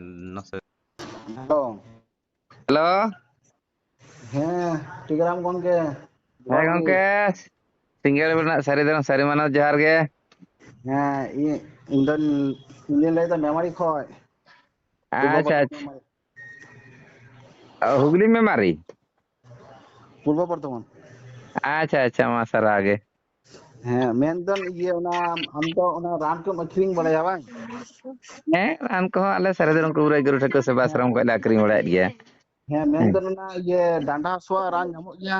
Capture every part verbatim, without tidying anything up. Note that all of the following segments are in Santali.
No sé. Hello. Hello. ᱦᱮᱸ, ᱴᱤᱠᱟᱹᱨᱟᱢ ᱜᱚᱢᱠᱮ, ᱦᱮᱸ ᱡᱚᱦᱟᱨ ᱜᱮ᱾ ᱜᱚᱢᱠᱮ, ᱥᱤᱸᱜᱟᱹᱲ ᱨᱮᱱᱟᱜ ᱥᱟᱹᱨᱤ ᱫᱚ ᱥᱟᱹᱨᱤ ᱢᱟᱱᱟᱣ ᱡᱚᱦᱟᱨ ᱜᱮ᱾ ᱦᱮᱸ, ᱤᱧ, ᱤᱧ ᱫᱚᱧ, ᱤᱧ ᱫᱚᱧ ᱞᱟᱹᱭᱫᱟ ᱢᱮᱢᱟᱨᱤ ᱠᱷᱚᱡ᱾ ᱯᱩᱨᱵᱚ ᱟᱪᱪᱷᱟ, ᱵᱚᱨᱫᱷᱚᱢᱟᱱ ᱟᱪᱪᱷᱟ᱾ ᱢᱮᱢᱟᱨᱤ᱾ ᱚ, ᱦᱩᱜᱽᱞᱤ ᱢᱮᱢᱟᱨᱤ? ᱯᱩᱨᱵᱚ ᱵᱚᱨᱫᱷᱚᱢᱟᱱ᱾ ᱟᱪᱪᱷᱟ, ᱟᱪᱪᱷᱟ, ᱢᱟ ᱥᱟᱨᱦᱟᱣ ᱜᱮ᱾ ᱦᱮᱸ, ᱢᱮᱱᱫᱟᱹᱧ ᱤᱭᱟᱹ, ᱚᱱᱟ, ᱟᱢ ᱫᱚ ᱚᱱᱟ ᱨᱟᱱ ᱠᱚᱢ ᱟᱹᱠᱷᱨᱤᱧ ᱵᱟᱲᱟᱭᱟ ᱵᱟᱝ? ᱦᱮᱸ, ᱨᱟᱱ ᱠᱚᱦᱚᱸ ᱟᱞᱮ ᱥᱟᱹᱨᱤ ᱫᱷᱚᱨᱚᱢ ᱠᱚᱵᱤᱨᱟᱡᱽ ᱜᱩᱨᱩ ᱴᱷᱟᱹᱠᱩᱨ ᱥᱮᱵᱟ ᱦᱮᱸ᱾ ᱟᱥᱨᱚᱢ ᱠᱷᱚᱱ ᱞᱮ ᱟᱹᱠᱷᱨᱤᱧ ᱵᱟᱲᱟᱭᱮᱫ ᱜᱮᱭᱟ᱾ ᱦᱮᱸ, ᱦᱮᱸ᱾ ᱢᱮᱱᱫᱟᱹᱧ ᱚᱱᱟ ᱤᱭᱟᱹ ᱰᱟᱸᱰᱟ ᱦᱟᱹᱥᱩᱣᱟᱜ ᱨᱟᱱ ᱧᱟᱢᱚᱜ ᱜᱮᱭᱟ?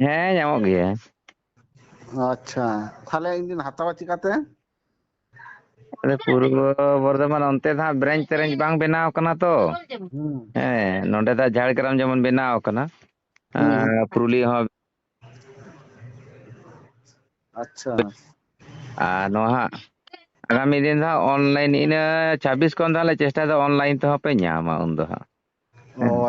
ᱦᱮᱸ, ᱧᱟᱢᱚᱜ ᱜᱮᱭᱟ᱾ ᱟᱪᱪᱷᱟ, ᱛᱟᱦᱞᱮ ᱤᱧ ᱫᱩᱧ ᱦᱟᱛᱟᱣᱟ ᱪᱤᱠᱟᱛᱮ? ᱟᱫᱚ ᱯᱩᱨᱵᱚ ᱵᱚᱨᱫᱷᱚᱢᱟᱱ ᱚᱱᱛᱮ ᱫᱚ ᱦᱟᱸᱜ ᱵᱨᱟᱧᱪ ᱛᱮᱨᱟᱧᱪ ᱵᱟᱝ ᱵᱮᱱᱟᱣ ᱠᱟᱱᱟ ᱛᱚ᱾ ᱦᱩᱸ᱾ ᱦᱮᱸ, ᱱᱚᱸᱰᱮ ᱫᱚ ᱡᱷᱟᱲᱜᱨᱟᱢ ᱡᱮᱢᱚᱱ ᱵᱮᱱᱟᱣ ᱠᱟᱱᱟ᱾ ᱦᱩᱸ᱾ ᱟᱨ ᱯᱩᱨᱩᱞᱤᱭᱟᱹ ᱦᱚᱸ᱾ ᱟᱪᱪᱷᱟ᱾ ᱟᱨ ᱱᱚᱣᱟ ᱦᱟᱸᱜ ᱟᱜᱟᱢᱤ ᱫᱤᱱ ᱫᱚ ᱦᱟᱸᱜ online, ᱤᱱᱟᱹ ᱪᱷᱟᱵᱵᱤᱥ ᱠᱷᱚᱱ ᱫᱚ ᱦᱟᱸᱜ ᱞᱮ ᱪᱮᱥᱴᱟᱭᱮᱫᱟ online ᱛᱮᱦᱚᱸ ᱯᱮ ᱧᱟᱢᱟ ᱩᱱ ᱫᱚ ᱦᱟᱸᱜ᱾ ᱚ, ᱦᱮᱸ᱾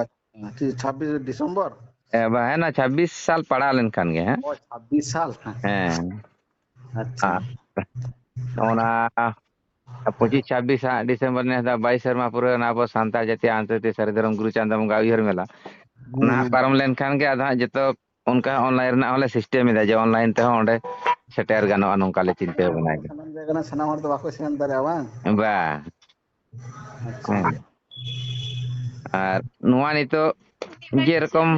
ᱟᱪᱪᱷᱟ᱾ ᱪᱷᱟᱵᱵᱤᱥ ᱰᱤᱥᱮᱢᱵᱚᱨ? ᱮ, ᱵᱟ, ᱦᱮᱸ, ᱚᱱᱟ ᱪᱷᱟᱵᱵᱤᱥ ᱥᱟᱞ ᱯᱟᱲᱟᱣ ᱞᱮᱱᱠᱷᱟᱱ ᱜᱮ ᱦᱟᱸᱜ᱾ ᱚ, ᱪᱷᱟᱵᱵᱤᱥ ᱥᱟᱞ᱾ ᱦᱮᱸ᱾ ᱟᱪᱪᱷᱟ᱾ ᱟᱨ ᱚᱱᱟ ᱯᱚᱸᱪᱤᱥ ᱪᱷᱟᱵᱵᱤᱥ ᱦᱟᱸᱜ ᱰᱤᱥᱮᱢᱵᱚᱨ, ᱱᱮᱥ ᱫᱚ ᱵᱟᱭᱤᱥ ᱥᱮᱨᱢᱟ ᱯᱩᱨᱟᱹᱣ ᱮᱱᱟ ᱟᱵᱚ ᱥᱟᱱᱛᱟᱲ ᱡᱟᱹᱛᱤ ᱟᱱᱛᱚᱨᱡᱟᱛᱤᱠ ᱥᱟᱹᱨᱤ ᱫᱷᱚᱨᱚᱢ ᱜᱩᱨᱩ ᱪᱟᱸᱫᱟ ᱵᱚᱸᱜᱟ ᱩᱭᱦᱟᱹᱨ ᱢᱮᱞᱟ᱾ ᱚᱱᱟ ᱦᱩᱸ᱾ ᱯᱟᱨᱚᱢ ᱞᱮᱱᱠᱷᱟᱱ ᱜᱮ ᱟᱫᱚ ᱦᱟᱸᱜ ᱡᱚᱛᱚ ᱚᱱᱠᱟ online ᱨᱮᱱᱟᱜ ᱦᱚᱸᱞᱮ system ᱮᱫᱟ ᱡᱮ online ᱛᱮᱦᱚᱸ ᱚᱸᱰᱮ ᱥᱮᱴᱮᱨ ᱜᱟᱱᱚᱜᱼᱟ, ᱱᱚᱝᱠᱟ ᱞᱮ ᱪᱤᱱᱛᱟᱹ ᱵᱷᱟᱵᱽᱱᱟᱭᱮᱫᱟ᱾ ᱥᱟᱱᱟᱢ ᱡᱟᱭᱜᱟ ᱨᱮᱱ ᱥᱟᱱᱟᱢ ᱦᱚᱲ ᱫᱚ ᱵᱟᱠᱚ ᱥᱮᱱ ᱫᱟᱲᱮᱭᱟᱜᱼᱟ ᱵᱟᱝ? ᱵᱟ᱾ ᱟᱪᱪᱷᱟ᱾ ᱦᱮᱸ᱾ ᱟᱨ ᱱᱚᱣᱟ ᱱᱤᱛᱚᱜ ᱡᱮᱨᱚᱠᱚᱢ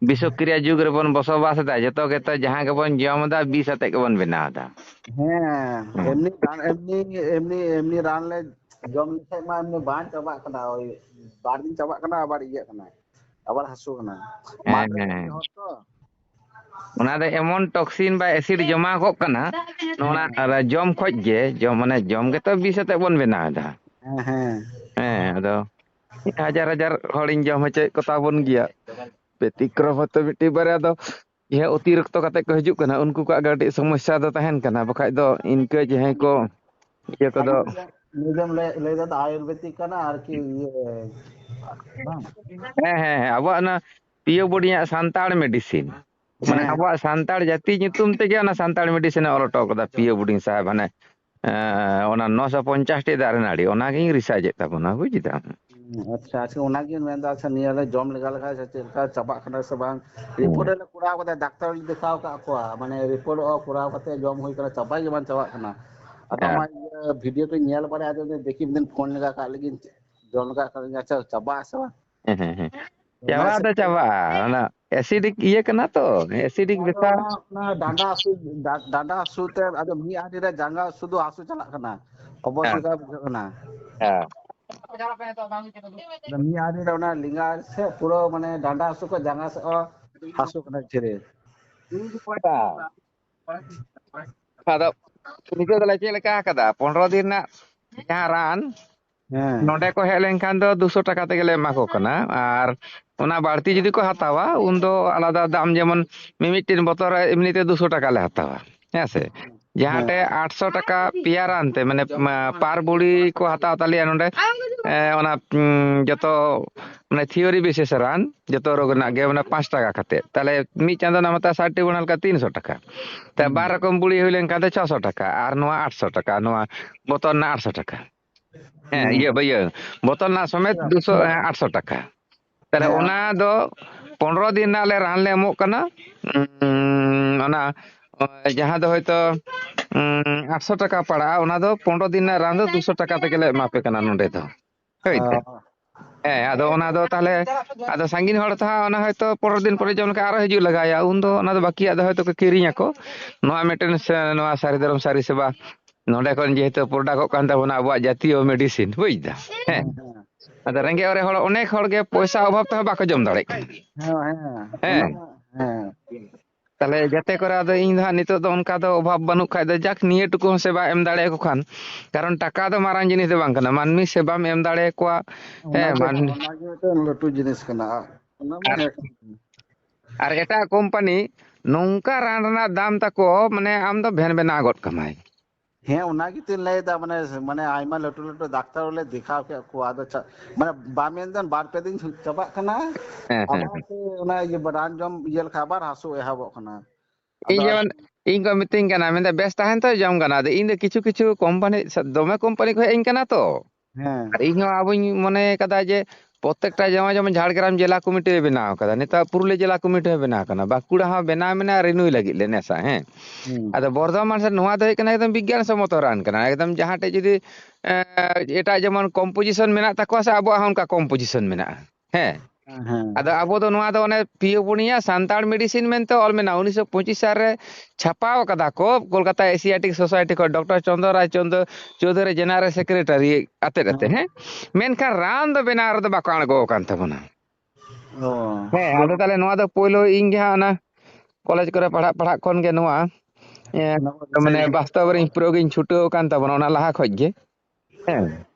ᱵᱤᱥᱚᱠᱨᱤᱭᱟ ᱡᱩᱜᱽ ᱨᱮᱵᱚᱱ ᱵᱚᱥᱚᱵᱟᱥ ᱮᱫᱟ, ᱡᱚᱛᱚ ᱜᱮᱛᱚ ᱡᱟᱦᱟᱸ ᱜᱮᱵᱚᱱ ᱡᱚᱢ ᱮᱫᱟ, ᱵᱤᱥ ᱟᱛᱮᱫ ᱜᱮᱵᱚᱱ ᱵᱮᱱᱟᱣ ᱮᱫᱟ᱾ ᱦᱮᱸ, ᱦᱮᱸ᱾ ᱮᱢᱱᱤ ᱨᱟᱱ, ᱮᱢᱱᱤ, ᱮᱢᱱᱤ, ᱮᱢᱱᱤ ᱨᱟᱱ ᱞᱮ ᱡᱚᱢ ᱞᱮᱠᱷᱟᱡ ᱢᱟ ᱮᱢᱱᱤ ᱵᱟᱝ ᱪᱟᱵᱟᱜ ᱠᱟᱱᱟ, ᱳᱭ ᱵᱟᱨ ᱫᱤᱱ ᱪᱟᱵᱟᱜ ᱠᱟᱱᱟ, ᱟᱵᱟᱨ ᱤᱭᱟᱹᱜ ᱠᱟᱱᱟ, ᱟᱵᱟᱨ ᱦᱟᱹᱥᱩ ᱠᱟᱱᱟ᱾ ᱦᱮᱸ, ᱢᱟᱴᱷ ᱨᱮ ᱦᱮᱸ᱾ ᱦᱚᱲ ᱛᱚ᱾ ᱚᱱᱟ ᱫᱚ ᱮᱢᱚᱱ toxin ᱵᱟ acid ᱡᱚᱢᱟ ᱠᱚᱜ ᱠᱟᱱᱟ, ᱱᱚᱣᱟ ᱦᱮᱸ᱾ ᱟᱨ ᱡᱚᱢ ᱠᱷᱚᱡ ᱜᱮ, ᱡᱚᱢ, ᱢᱟᱱᱮ, ᱡᱚᱢ ᱜᱮᱛᱚ ᱵᱤᱥ ᱟᱛᱮᱫ ᱵᱚᱱ ᱵᱮᱱᱟᱣ ᱮᱫᱟ᱾ ᱦᱮᱸ, ᱦᱮᱸ᱾ ᱦᱮᱸ, ᱟᱫᱚ ᱦᱟᱡᱟᱨ ᱦᱟᱡᱟᱨ ᱦᱚᱲᱤᱧ ᱡᱚᱢ ᱦᱚᱪᱚᱭᱮᱫ ᱠᱚ ᱛᱟᱵᱚᱱ ᱜᱮᱭᱟ᱾ ᱵᱮᱛᱤᱠᱨᱚᱢ ᱦᱚᱭᱛᱳ ᱢᱤᱫᱴᱤᱡ ᱵᱟᱨᱭᱟ ᱫᱚ ᱤᱭᱟᱹ ᱚᱛᱤᱨᱤᱠᱛᱚ ᱠᱟᱛᱮ ᱠᱚ ᱦᱤᱡᱩᱜ ᱠᱟᱱᱟ, ᱩᱱᱠᱩ ᱠᱚᱣᱟᱜ ᱜᱮ ᱠᱟᱹᱴᱤᱡ ᱥᱚᱢᱚᱥᱥᱟ ᱫᱚ ᱛᱟᱦᱮᱱ ᱠᱟᱱᱟ, ᱵᱟᱠᱷᱟᱡ ᱫᱚ ᱤᱱᱠᱟᱹ ᱡᱟᱦᱟᱸᱭ ᱠᱚ ᱤᱭᱟᱹ ᱠᱚᱫᱚ ᱱᱤᱭᱟᱹ ᱫᱚᱢ ᱞᱟᱹᱭ, ᱞᱟᱹᱭ ᱫᱟ ᱟᱭᱩᱨᱵᱮᱫᱤᱠ ᱠᱟᱱᱟ ᱟᱨᱠᱤ ᱤᱭᱟᱹ, ᱵᱟᱝ? ᱦᱮᱸ, ᱦᱮᱸ, ᱦᱮᱸ, ᱟᱵᱚᱣᱟᱜ ᱚᱱᱟ ᱯᱤᱭᱳ ᱵᱚᱰᱤᱭᱟᱜ ᱥᱟᱱᱛᱟᱲ medicine, ᱢᱟᱱᱮ ᱦᱮᱸ᱾ ᱟᱵᱚᱣᱟᱜ ᱥᱟᱱᱛᱟᱲ ᱡᱟᱹᱛᱤ ᱧᱩᱛᱩᱢ ᱛᱮᱜᱮ ᱚᱱᱟ ᱥᱟᱱᱛᱟᱲ medicine ᱮ ᱚᱞ ᱦᱚᱴᱚ ᱠᱟᱫᱟ ᱯᱤᱭᱳ ᱵᱚᱰᱤ ᱥᱟᱦᱮᱵᱽ, ᱦᱟᱱᱮ ᱮᱸ, ᱚᱱᱟ ᱱᱚᱥᱚ ᱯᱚᱧᱪᱟᱥ ᱴᱤ ᱫᱟᱨᱮ ᱱᱟᱹᱲᱤ, ᱚᱱᱟᱜᱤᱧ ᱨᱤᱥᱟᱨᱪ ᱮᱫ ᱛᱟᱵᱚᱱᱟ, ᱵᱩᱡ ᱫᱟᱢ᱾ ᱦᱩᱸ, ᱟᱪᱪᱷᱟ, ᱟᱪᱪᱷᱟ, ᱚᱱᱟᱜᱮ ᱢᱮᱱᱫᱟ, ᱟᱪᱪᱷᱟ, ᱱᱤᱭᱟᱹ ᱞᱮ ᱡᱚᱢ ᱞᱮᱜᱟ ᱞᱮᱠᱷᱟᱡ ᱥᱮ ᱪᱮᱫ ᱞᱮᱠᱟ ᱪᱟᱵᱟᱜ ᱠᱟᱱᱟ ᱥᱮ ᱵᱟᱝ? ᱨᱤᱯᱳᱨᱴ ᱞᱮ ᱠᱚᱨᱟᱣ ᱠᱟᱫᱟ, ᱰᱟᱠᱛᱟᱨ ᱞᱮ ᱫᱮᱠᱷᱟᱣ ᱠᱟᱜ ᱠᱚᱣᱟ, ᱢᱟᱱᱮ ᱨᱤᱯᱳᱨᱴ ᱠᱚᱨᱟᱣ ᱠᱟᱛᱮ ᱡᱚᱢ ᱦᱩᱭ ᱠᱟᱱᱟ, ᱪᱟᱵᱟ ᱜᱮ ᱵᱟᱝ ᱪᱟᱵᱟᱜ ᱠᱟᱱᱟ᱾ ᱟᱫᱚ ᱦᱮᱸ᱾ ᱢᱟ ᱤᱭᱟᱹ ᱵᱷᱤᱰᱤᱭᱳ ᱠᱚᱧ ᱧᱮᱞ ᱵᱟᱲᱟᱭᱟ, ᱟᱫᱚ ᱫᱮᱠᱷᱤ ᱢᱤᱫ ᱫᱤᱱ ᱯᱷᱳᱱ ᱞᱮᱜᱟ ᱠᱟᱜ ᱞᱮᱜᱤᱧ, ᱡᱚᱢ ᱞᱮᱜᱟ ᱠᱟᱜ ᱞᱮᱜᱤᱧ, ᱟᱪᱪᱷᱟ, ᱪᱟᱵᱟᱜ ᱟᱥᱮ ᱵᱟᱝ? ᱦᱮᱸ, ᱦᱮᱸ, ᱦᱮᱸ᱾ ᱚᱱᱟ ᱪᱟᱵᱟ ᱦᱤᱥᱟᱹᱵ ᱫᱚ ᱛᱮ ᱪᱟᱵᱟᱜᱼᱟ, ᱚᱱᱟ ᱮᱥᱤᱰᱤᱠ ᱤᱭᱟᱹ ᱠᱟᱱᱟ ᱛᱚ, ᱮᱥᱤᱰᱤᱠ ᱟᱫᱚ ᱵᱮᱯᱟᱨ᱾ ᱚᱱᱟ, ᱚᱱᱟ ᱰᱟᱸᱰᱟ ᱦᱟᱹᱥᱩ, ᱰᱟ-, ᱰᱟᱸᱰᱟ ᱦᱟᱹᱥᱩ ᱛᱮ ᱟᱫᱚ ᱢᱤᱫ ᱟᱲᱮ ᱨᱮ ᱡᱟᱸᱜᱟ ᱦᱟᱹᱥᱩ ᱫᱚ ᱦᱟᱹᱥᱩ ᱪᱟᱞᱟᱜ ᱠᱟᱱᱟ, ᱚᱵᱚᱥ ᱦᱮᱸ᱾ ᱞᱮᱠᱟ ᱵᱩᱡᱷᱟᱹᱜ ᱠᱟᱱᱟ᱾ ᱦᱮᱸ᱾ ᱟᱫᱚ ᱢᱤᱫ ᱟᱲᱮ ᱨᱮ ᱚᱱᱟ ᱞᱮᱸᱜᱟ ᱥᱮᱫ ᱯᱩᱨᱟᱹ ᱢᱟᱱᱮ ᱰᱟᱸᱰᱟ ᱦᱟᱹᱥᱩ ᱠᱷᱚᱱ ᱡᱟᱸᱜᱟ ᱥᱮᱫ ᱦᱚᱸ ᱦᱟᱹᱥᱩ ᱠᱟᱱᱟ ᱡᱷᱮᱨᱮ᱾ ᱟᱫᱚ ᱱᱤᱛᱚᱜ ᱫᱚᱞᱮ ᱪᱮᱫ ᱞᱮᱠᱟ ᱟᱠᱟᱫᱟ, ᱯᱚᱱᱨᱚ ᱫᱤᱱ ᱨᱮᱱᱟᱜ ᱡᱟᱦᱟᱸ ᱨᱟᱱ, ᱦᱮᱸ᱾ ᱱᱚᱰᱮ ᱠᱚ ᱦᱮᱡ ᱞᱮᱱᱠᱷᱟᱱ ᱫᱚ ᱫᱩᱥᱚ ᱴᱟᱠᱟ ᱛᱮᱜᱮᱞᱮ ᱮᱢᱟ ᱠᱚ ᱠᱟᱱᱟ᱾ ᱟᱨ ᱚᱱᱟ ᱵᱟᱹᱲᱛᱤ ᱡᱩᱫᱤ ᱠᱚ ᱦᱟᱛᱟᱣᱟ, ᱩᱱᱫᱚ ᱟᱞᱟᱫᱟ ᱫᱟᱢ, ᱡᱮᱢᱚᱱ ᱢᱤᱢᱤᱫᱴᱮᱱ ᱵᱚᱛᱚᱞ ᱨᱮ ᱮᱢᱱᱤᱛᱮ ᱫᱩᱥᱚ ᱴᱟᱠᱟ ᱞᱮ ᱦᱟᱛᱟᱣᱟ, ᱦᱮᱸ ᱥᱮ? ᱡᱟᱦᱟᱸ ᱴᱷᱮᱡ ᱟᱴᱥᱚ ᱴᱟᱠᱟ ᱯᱮᱭᱟ ᱨᱟᱱ ᱛᱮ, ᱢᱟᱱᱮ, ᱢᱟ, ᱯᱟᱨ ᱵᱩᱲᱤ ᱠᱚ ᱦᱟᱛᱟᱣ ᱛᱟᱞᱮᱭᱟ ᱱᱚᱰᱮ, ᱮ, ᱚᱱᱟ, ᱩᱸ, ᱡᱚᱛᱚ, ᱢᱟᱱᱮ, ᱛᱷᱤᱭᱳᱨᱤ ᱵᱤᱥᱮᱥ ᱨᱟᱱ, ᱡᱚᱛᱚ ᱨᱳᱜᱽ ᱨᱮᱱᱟᱜ ᱜᱮ, ᱢᱟᱱᱮ, ᱯᱟᱸᱪ ᱴᱟᱠᱟ ᱠᱟᱛᱮ᱾ ᱛᱟᱦᱞᱮ ᱢᱤᱫ ᱪᱟᱸᱫᱳ ᱨᱮᱱᱟᱜ ᱢᱟᱛᱚ ᱥᱟᱴ ᱴᱤ ᱵᱟᱱᱟᱞ ᱠᱟ ᱛᱤᱱᱥᱚ ᱴᱟᱠᱟ᱾ ᱛᱟᱦᱞᱮ ᱵᱟᱨ ᱨᱚᱠᱚᱢ ᱵᱩᱲᱤ ᱦᱩᱭ ᱞᱮᱱᱠᱷᱟᱱ ᱫᱚ ᱪᱷᱚᱥᱚ ᱴᱟᱠᱟ, ᱟᱨ ᱱᱚᱣᱟ ᱟᱴᱥᱚ ᱴᱟᱠᱟ, ᱱᱚᱣᱟ ᱵᱚᱛᱚᱞ ᱨᱮᱱᱟᱜ ᱟᱴᱥᱚ ᱴᱟᱠᱟ᱾ ᱦᱮᱸ, ᱤᱭᱟᱹ, ᱤᱭᱟᱹ, ᱵᱚᱛᱚᱞ ᱨᱮᱱᱟᱜ ᱥᱚᱢᱮᱛ ᱫᱩᱥᱚ, ᱦᱮᱸ, ᱟᱴᱥᱚ ᱴᱟᱠᱟ᱾ ᱛᱟᱦᱞᱮ ᱚᱱᱟ ᱫᱚ ᱯᱚᱱᱨᱚ ᱫᱤᱱ ᱨᱮᱱᱟᱜ ᱞᱮ ᱨᱟᱱ ᱞᱮ ᱮᱢᱚᱜ ᱠᱟᱱᱟ᱾ ᱩᱸ, ᱚᱱᱟ, ᱡᱟᱦᱟᱸ ᱫᱚ ᱦᱚᱭᱛᱳ, ᱩᱸ, ᱟᱴᱥᱚ ᱴᱟᱠᱟ ᱯᱟᱲᱟᱜᱼᱟ, ᱚᱱᱟ ᱫᱚ ᱯᱚᱱᱨᱚ ᱫᱤᱱ ᱨᱮᱱᱟᱜ ᱨᱟᱱ ᱫᱚ ᱫᱩᱥᱚ ᱴᱟᱠᱟ ᱛᱮᱜᱮ ᱞᱮ ᱮᱢᱟ ᱯᱮ ᱠᱟᱱᱟ ᱱᱚᱰᱮ ᱫᱚ᱾ ᱦᱳᱭ ᱛᱚ? ᱦᱮᱸ, ᱟᱫᱚ ᱚᱱᱟ ᱫᱚ ᱛᱟᱦᱞᱮ, ᱟᱫᱚ ᱥᱟᱺᱜᱤᱧ ᱦᱚᱲ ᱛᱚ ᱦᱟᱸᱜ ᱚᱱᱟ ᱦᱚᱭᱛᱳ ᱯᱚᱱᱨᱚ ᱫᱤᱱ ᱯᱚᱨᱮ ᱡᱚᱢ ᱞᱮᱠᱷᱟᱱ ᱟᱨᱚ ᱦᱤᱡᱩᱜ ᱞᱟᱜᱟᱣᱮᱭᱟ, ᱩᱱᱫᱚ ᱚᱱᱟ ᱫᱚ ᱵᱟᱹᱠᱤᱭᱟᱜ ᱫᱚ ᱦᱚᱭᱛᱳ ᱠᱚ ᱠᱤᱨᱤᱧ ᱟᱠᱚ᱾ ᱱᱚᱣᱟ ᱢᱤᱫᱴᱮᱱ ᱥᱮ-, ᱱᱚᱣᱟ ᱥᱟᱹᱨᱤ ᱫᱷᱚᱨᱚᱢ ᱥᱟᱹᱨᱤ ᱥᱮᱵᱟ ᱱᱚᱰᱮ ᱠᱷᱚᱱ ᱡᱮᱦᱮᱛᱩ ᱯᱨᱚᱰᱟᱠᱚᱜ ᱠᱟᱱ ᱛᱟᱵᱚᱱᱟ ᱟᱵᱚᱣᱟᱜ ᱡᱟᱹᱛᱤᱭᱚ ᱢᱮᱰᱤᱥᱤᱱ, ᱵᱩᱡ ᱫᱟ? ᱦᱮᱸ᱾ ᱟᱫᱚ ᱨᱮᱸᱜᱮᱡ ᱚᱨᱮᱡ ᱦᱚᱲ, ᱚᱱᱮᱠ ᱦᱚᱲ ᱜᱮ ᱯᱚᱭᱥᱟ ᱚᱵᱷᱟᱵ ᱛᱮᱦᱚᱸ ᱵᱟᱠᱚ ᱡᱚᱢ ᱫᱟᱲᱮᱭᱟᱜ ᱠᱟᱱᱟ᱾ ᱦᱮᱸ, ᱦᱮᱸ, ᱚᱱᱟ ᱦᱮᱸ᱾ ᱢᱟ, ᱦᱮᱸ᱾ ᱛᱟᱦᱞᱮ ᱡᱟᱛᱮ ᱠᱚᱨᱮ ᱟᱫᱚ ᱤᱧ ᱫᱚ ᱦᱟᱸᱜ ᱱᱤᱛᱚᱜ ᱫᱚ ᱚᱱᱠᱟ ᱫᱚ ᱚᱵᱷᱟᱵ ᱵᱟᱹᱱᱩᱜ ᱠᱷᱟᱡ ᱫᱚ ᱡᱟᱠ ᱱᱤᱭᱟᱹ ᱴᱩᱠᱩ ᱦᱚᱸ ᱥᱮᱵᱟ ᱮᱢ ᱫᱟᱲᱮᱭᱟᱠᱚ ᱠᱷᱟᱱ, ᱠᱟᱨᱚᱱ ᱴᱟᱠᱟ ᱫᱚ ᱢᱟᱨᱟᱝ ᱡᱤᱱᱤᱥ ᱫᱚ ᱵᱟᱝ ᱠᱟᱱᱟ, ᱢᱟᱹᱱᱢᱤ ᱥᱮᱵᱟᱢ ᱮᱢ ᱫᱟᱲᱮᱭᱟᱠᱚᱣᱟ᱾ ᱦᱮᱸ, ᱚᱱᱟᱜᱮ, ᱢᱟᱹᱱᱢᱤ ᱚᱱᱟᱜᱮ ᱢᱤᱫᱴᱮᱱ ᱞᱟᱹᱴᱩ ᱡᱤᱱᱤᱥ ᱠᱟᱱᱟ᱾ ᱚᱱᱟ ᱢᱟ ᱟᱨ, ᱦᱮᱸ ᱠᱟᱱ ᱜᱮ᱾ ᱟᱨ ᱮᱴᱟᱜ ᱠᱳᱢᱯᱟᱱᱤ ᱱᱚᱝᱠᱟ ᱨᱟᱱ ᱨᱮᱱᱟᱜ ᱫᱟᱢ ᱛᱟᱠᱚ, ᱢᱟᱱᱮ ᱟᱢ ᱫᱚ ᱵᱷᱮᱱ ᱵᱮᱱᱟᱣ ᱜᱚᱫ ᱠᱟᱢᱟᱭ᱾ ᱦᱮᱸ, ᱚᱱᱟ ᱜᱮᱛᱚᱧ ᱞᱟᱹᱭᱫᱟ, ᱢᱟᱱᱮ, ᱢᱟᱱᱮ ᱟᱭᱢᱟ ᱞᱟᱹᱴᱩ ᱞᱟᱹᱴᱩ ᱰᱟᱠᱛᱟᱨ ᱞᱮ ᱫᱮᱠᱷᱟᱣ ᱠᱮᱫ ᱠᱚᱣᱟ, ᱟᱫᱚ ᱪᱟ-, ᱢᱟᱱᱮ ᱵᱟᱢ ᱢᱮᱱ ᱫᱟ ᱵᱟᱨ ᱯᱮ ᱫᱤᱱ ᱪᱟᱵᱟᱜ ᱠᱟᱱᱟ, ᱦᱮᱸ, ᱦᱮᱸ, ᱟᱵᱟᱨ ᱦᱮᱸ᱾ ᱥᱮ ᱚᱱᱟ ᱤᱭᱟᱹ ᱨᱟᱱ ᱡᱚᱢ ᱤᱭᱟᱹ ᱞᱮᱠᱷᱟᱱ ᱟᱵᱟᱨ ᱦᱟᱹᱥᱩ ᱮᱦᱚᱵᱚᱜ ᱠᱟᱱᱟ᱾ ᱤᱧ ᱟᱫᱚ ᱡᱮᱢᱚᱱ, ᱤᱧ ᱠᱚ ᱢᱤᱛᱟᱹᱧ ᱠᱟᱱᱟ, ᱢᱮᱱᱫᱟ, "ᱵᱮᱥ ᱛᱟᱦᱮᱱ ᱛᱚ ᱡᱚᱢ ᱜᱟᱱᱚᱜ-ᱟ?" ᱟᱫᱚ ᱤᱧ ᱫᱚ ᱠᱤᱪᱷᱩ ᱠᱤᱪᱷᱩ ᱠᱳᱢᱯᱟᱱᱤ ᱥᱟ-, ᱫᱚᱢᱮ ᱠᱳᱢᱯᱟᱱᱤ ᱠᱚ ᱦᱮᱡ ᱟᱹᱧ ᱠᱟᱱᱟ ᱛᱚ᱾ ᱦᱮᱸ᱾ ᱟᱨ ᱤᱧ ᱦᱚᱸ ᱟᱵᱚᱧ ᱢᱚᱱᱮ ᱠᱟᱫᱟ ᱡᱮ ᱯᱨᱚᱛᱮᱠᱴᱟ ᱡᱟᱢᱟ ᱡᱮᱢᱚᱱ ᱡᱷᱟᱲᱜᱨᱟᱢ ᱡᱮᱞᱟ ᱠᱚᱢᱤᱴᱤ ᱵᱮᱱᱟᱣ ᱠᱟᱫᱟ, ᱱᱤᱛᱚᱜ ᱯᱩᱨᱩᱞᱤᱭᱟᱹ ᱡᱮᱞᱟ ᱠᱚᱢᱤᱴᱤ ᱦᱚᱸ ᱵᱮᱱᱟᱣ ᱠᱟᱱᱟ, ᱵᱟᱸᱠᱩᱲᱟ ᱦᱚᱸ ᱵᱮᱱᱟᱣ ᱢᱮᱱᱟᱜᱼᱟ ᱨᱤᱱᱩᱭ ᱞᱟᱹᱜᱤᱫ ᱞᱮ ᱱᱮᱥᱟ, ᱦᱮᱸ᱾ ᱦᱩᱸ᱾ ᱟᱫᱚ ᱵᱚᱨᱫᱷᱚᱢᱟᱱ ᱥᱮᱫ ᱱᱚᱣᱟ ᱫᱚ ᱦᱩᱭᱩᱜ ᱠᱟᱱᱟ ᱮᱠᱫᱚᱢ ᱵᱤᱜᱽᱜᱟᱱ ᱥᱚᱢᱢᱚᱛᱚ ᱨᱟᱱ ᱠᱟᱱᱟ, ᱮᱠᱫᱚᱢ ᱡᱟᱦᱟᱸ ᱴᱷᱮᱡ ᱡᱩᱫᱤ, ᱮᱸ, ᱮᱴᱟᱜ ᱡᱮᱢᱚᱱ ᱠᱚᱢᱯᱳᱡᱤᱥᱚᱱ ᱢᱮᱱᱟᱜ ᱛᱟᱠᱚᱣᱟ ᱥᱮ ᱟᱵᱚᱣᱟᱜ ᱦᱚᱸ ᱚᱱᱠᱟ ᱠᱚᱢᱯᱳᱡᱤᱥᱚᱱ ᱢᱮᱱᱟᱜᱼᱟ, ᱦᱮᱸ᱾ ᱦᱮᱸ, ᱦᱮᱸ᱾ ᱟᱫᱚ ᱟᱵᱚ ᱫᱚ ᱱᱚᱣᱟ ᱫᱚ ᱚᱱᱮ ᱯᱤᱭᱳ ᱯᱩᱱᱤᱭᱟ ᱥᱟᱱᱛᱟᱲ ᱢᱮᱰᱤᱥᱤᱱ ᱢᱮᱱᱛᱮ ᱚᱞ ᱢᱮᱱᱟᱜᱼᱟ, ᱩᱱᱤᱥᱥᱚ ᱯᱚᱸᱪᱤᱥ ᱥᱟᱞ ᱨᱮ ᱪᱷᱟᱯᱟᱣ ᱠᱟᱫᱟ ᱠᱚ ᱠᱳᱞᱠᱟᱛᱟ ᱮᱥᱤᱭᱟᱴᱤᱠ ᱥᱳᱥᱟᱭᱴᱤ ᱠᱷᱚᱱ, ᱰᱚᱠᱴᱚᱨ ᱪᱚᱱᱫᱨᱚ ᱨᱟᱭ ᱪᱚᱱᱫᱨᱚ ᱪᱳᱣᱫᱷᱩᱨᱤ ᱡᱮᱱᱟᱨᱟᱞ ᱥᱮᱠᱨᱮᱴᱟᱨᱤ ᱟᱛᱮᱫ ᱟᱛᱮ, ᱦᱮᱸ᱾ ᱦᱮᱸ? ᱢᱮᱱᱠᱷᱟᱱ ᱨᱟᱱ ᱫᱚ ᱵᱮᱱᱟᱣ ᱨᱮᱫᱚ ᱵᱟᱠᱚ ᱟᱬᱜᱚ ᱟᱠᱟᱱ ᱛᱟᱵᱚᱱᱟ᱾ ᱚ᱾ ᱦᱮᱸ, ᱟᱫᱚ ᱛᱟᱦᱞᱮ ᱱᱚᱣᱟ ᱫᱚ ᱯᱳᱭᱞᱳ ᱤᱧ ᱜᱮ ᱦᱟᱸᱜ ᱚᱱᱟ ᱠᱚᱞᱮᱡᱽ ᱠᱚᱨᱮ ᱯᱟᱲᱦᱟᱜ, ᱯᱟᱲᱦᱟᱜ ᱠᱷᱚᱱ ᱜᱮ ᱱᱚᱣᱟ, ᱮᱸ, ᱚᱱᱟ ᱠᱚ ᱢᱟᱱᱮ ᱫᱤᱥᱟᱹᱭ ᱵᱟᱥᱛᱚᱵ ᱨᱤᱧ ᱯᱩᱨᱟᱹ ᱜᱤᱧ ᱪᱷᱩᱴᱟᱹᱣ ᱟᱠᱟᱱ ᱛᱟᱵᱚᱱᱟ ᱚᱱᱟ ᱞᱟᱦᱟ ᱠᱷᱚᱡ ᱜᱮ᱾ ᱦᱮᱸ᱾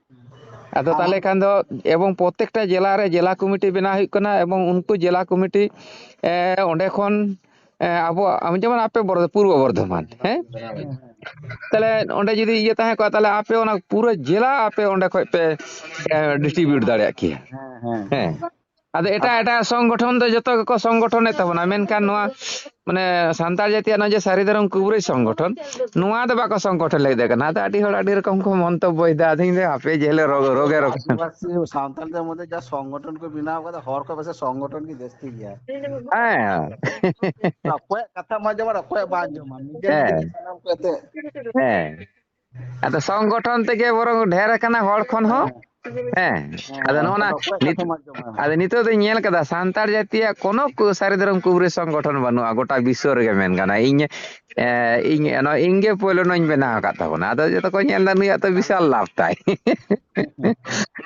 ᱟᱫᱚ ᱟᱢ ᱛᱟᱦᱞᱮ ᱠᱷᱟᱱ ᱫᱚ ᱮᱵᱚᱝ ᱯᱨᱚᱛᱮᱠᱴᱟ ᱡᱮᱞᱟ ᱨᱮ ᱡᱮᱞᱟ ᱠᱚᱢᱤᱴᱤ ᱵᱮᱱᱟᱣ ᱦᱩᱭᱩᱜ ᱠᱟᱱᱟ ᱮᱵᱚᱝ ᱩᱱᱠᱩ ᱡᱮᱞᱟ ᱠᱚᱢᱤᱴᱤ, ᱮᱸ, ᱚᱸᱰᱮ ᱠᱷᱚᱱ, ᱮᱸ, ᱟᱵᱚᱣᱟᱜ, ᱟᱢ ᱡᱮᱢᱚᱱ ᱟᱯᱮ ᱵᱚᱨ-, ᱯᱩᱨᱵᱚ ᱵᱚᱨᱫᱷᱚᱢᱟᱱ, ᱦᱮᱸ? ᱦᱮᱸ, ᱦᱮᱸ᱾ ᱛᱟᱦᱞᱮ ᱚᱸᱰᱮ ᱡᱩᱫᱤ ᱤᱭᱟᱹ ᱛᱟᱦᱮᱸ ᱠᱚᱜᱼᱟ, ᱛᱟᱦᱞᱮ ᱟᱯᱮ ᱚᱱᱟ ᱯᱩᱨᱟᱹ ᱡᱮᱞᱟ ᱟᱯᱮ ᱚᱸᱰᱮ ᱠᱷᱚᱡ ᱯᱮ, ᱮᱸ, ᱰᱤᱥᱴᱨᱤᱵᱤᱭᱩᱴ ᱫᱟᱲᱮᱭᱟᱜ ᱠᱮᱭᱟ᱾ ᱦᱮᱸ, ᱦᱮᱸ᱾ ᱦᱮᱸ᱾ ᱟᱫᱚ ᱮᱴᱟᱜ, ᱮᱴᱟᱜ ᱥᱚᱝᱜᱚᱴᱷᱚᱱ ᱫᱚ ᱡᱚᱛᱚ ᱜᱮᱠᱚ ᱥᱚᱝᱜᱚᱴᱷᱚᱱᱮᱫ ᱛᱟᱵᱚᱱᱟ, ᱢᱮᱱᱠᱷᱟᱱ ᱱᱚᱣᱟ, ᱢᱟᱱᱮ, ᱥᱟᱱᱛᱟᱲ ᱡᱟᱹᱛᱤᱭᱟᱜ ᱱᱚᱜᱼᱚᱭ ᱡᱮ ᱥᱟᱹᱨᱤ ᱫᱷᱚᱨᱚᱢ ᱠᱩᱵᱨᱟᱹᱭ ᱥᱚᱝᱜᱚᱴᱷᱚᱱ, ᱱᱚᱣᱟ ᱫᱚ ᱵᱟᱠᱚ ᱥᱚᱝᱜᱚᱴᱷᱚᱱ ᱞᱟᱹᱜᱤᱫ ᱠᱟᱱᱟ᱾ ᱟᱫᱚ ᱟᱹᱰᱤ ᱦᱚᱲ ᱟᱹᱰᱤ ᱨᱚᱠᱚᱢ ᱠᱚ ᱢᱚᱱᱛᱚᱵᱵᱚᱭᱮᱫᱟ᱾ ᱟᱫᱚ ᱤᱧ ᱫᱚ ᱦᱟᱯᱮ ᱡᱮ ᱦᱤᱞᱳᱜ ᱨᱳᱜᱽ-, ᱨᱳᱜᱮ ᱨᱳᱜᱽ- ᱟᱹᱫᱤᱵᱟᱹᱥᱤ ᱥᱟᱱᱛᱟᱲ ᱫᱚ ᱢᱚᱫᱽᱫᱷᱮ ᱡᱟ ᱥᱚᱝᱜᱚᱴᱷᱚᱱ ᱠᱚ ᱵᱮᱱᱟᱣ ᱠᱟᱫᱟ, ᱦᱚᱲ ᱠᱚ ᱯᱟᱥᱮ ᱥᱚᱝᱜᱚᱴᱷᱚᱱ ᱜᱮ ᱡᱟᱹᱥᱛᱤ ᱜᱮᱭᱟ᱾ ᱦᱮᱸ᱾ ᱚᱠᱚᱭᱟᱜ ᱠᱟᱛᱷᱟ ᱢᱟ ᱟᱸᱡᱚᱢᱟ, ᱚᱠᱚᱭᱟᱜ ᱵᱟᱝ ᱟᱸᱡᱚᱢᱟ, ᱱᱤᱡᱮ ᱱᱤᱡᱮ ᱦᱮᱸ᱾ ᱥᱟᱱᱟᱢ ᱠᱚ ᱮᱱᱛᱮ ᱦᱮᱸ᱾ ᱟᱫᱚ ᱥᱚᱝᱜᱚᱴᱷᱚᱱ ᱛᱮᱜᱮ ᱵᱚᱨᱚᱝ ᱰᱷᱮᱨ ᱟᱠᱟᱱᱟ ᱦᱚᱲ ᱠᱷᱚᱱ ᱦᱚᱸ᱾ ᱦᱮᱸ᱾ ᱦᱮᱸ᱾ ᱟᱫᱚ ᱦᱮᱸ, ᱱᱚᱜᱼᱚ ᱱᱟ ᱚᱠᱚᱭᱟᱜ ᱱᱤᱛ-, ᱠᱟᱛᱷᱟᱢ ᱟᱸᱡᱚᱢᱟ? ᱟᱫᱚ ᱱᱤᱛᱚᱜ ᱫᱚᱧ ᱧᱮᱞ ᱠᱟᱫᱟ, ᱥᱟᱱᱛᱟᱲ ᱡᱟᱹᱛᱤᱭᱟᱜ ᱠᱳᱱᱳ ᱠᱩ-, ᱥᱟᱹᱨᱤ ᱫᱷᱚᱨᱚᱢ ᱠᱩᱵᱨᱤ ᱥᱚᱝᱜᱚᱴᱷᱚᱱ ᱵᱟᱹᱱᱩᱜᱼᱟ ᱜᱚᱴᱟ ᱵᱤᱥᱥᱚ ᱨᱮᱜᱮ, ᱢᱮᱱ ᱜᱟᱱᱚᱜᱼᱟ᱾ ᱤᱧ, ᱮ, ᱤᱧ, ᱱᱚᱣᱟ ᱤᱧ ᱜᱮ ᱯᱳᱭᱞᱳ ᱱᱚᱣᱟᱧ ᱵᱮᱱᱟᱣ ᱟᱠᱟᱫ ᱛᱟᱵᱚᱱᱟ᱾ ᱟᱫᱚ ᱡᱚᱛᱚ ᱠᱚ ᱧᱮᱞ ᱮᱫᱟ, ᱱᱩᱭᱟᱜ ᱛᱚ ᱵᱤᱥᱟᱞ ᱞᱟᱵᱷ ᱛᱟᱭ᱾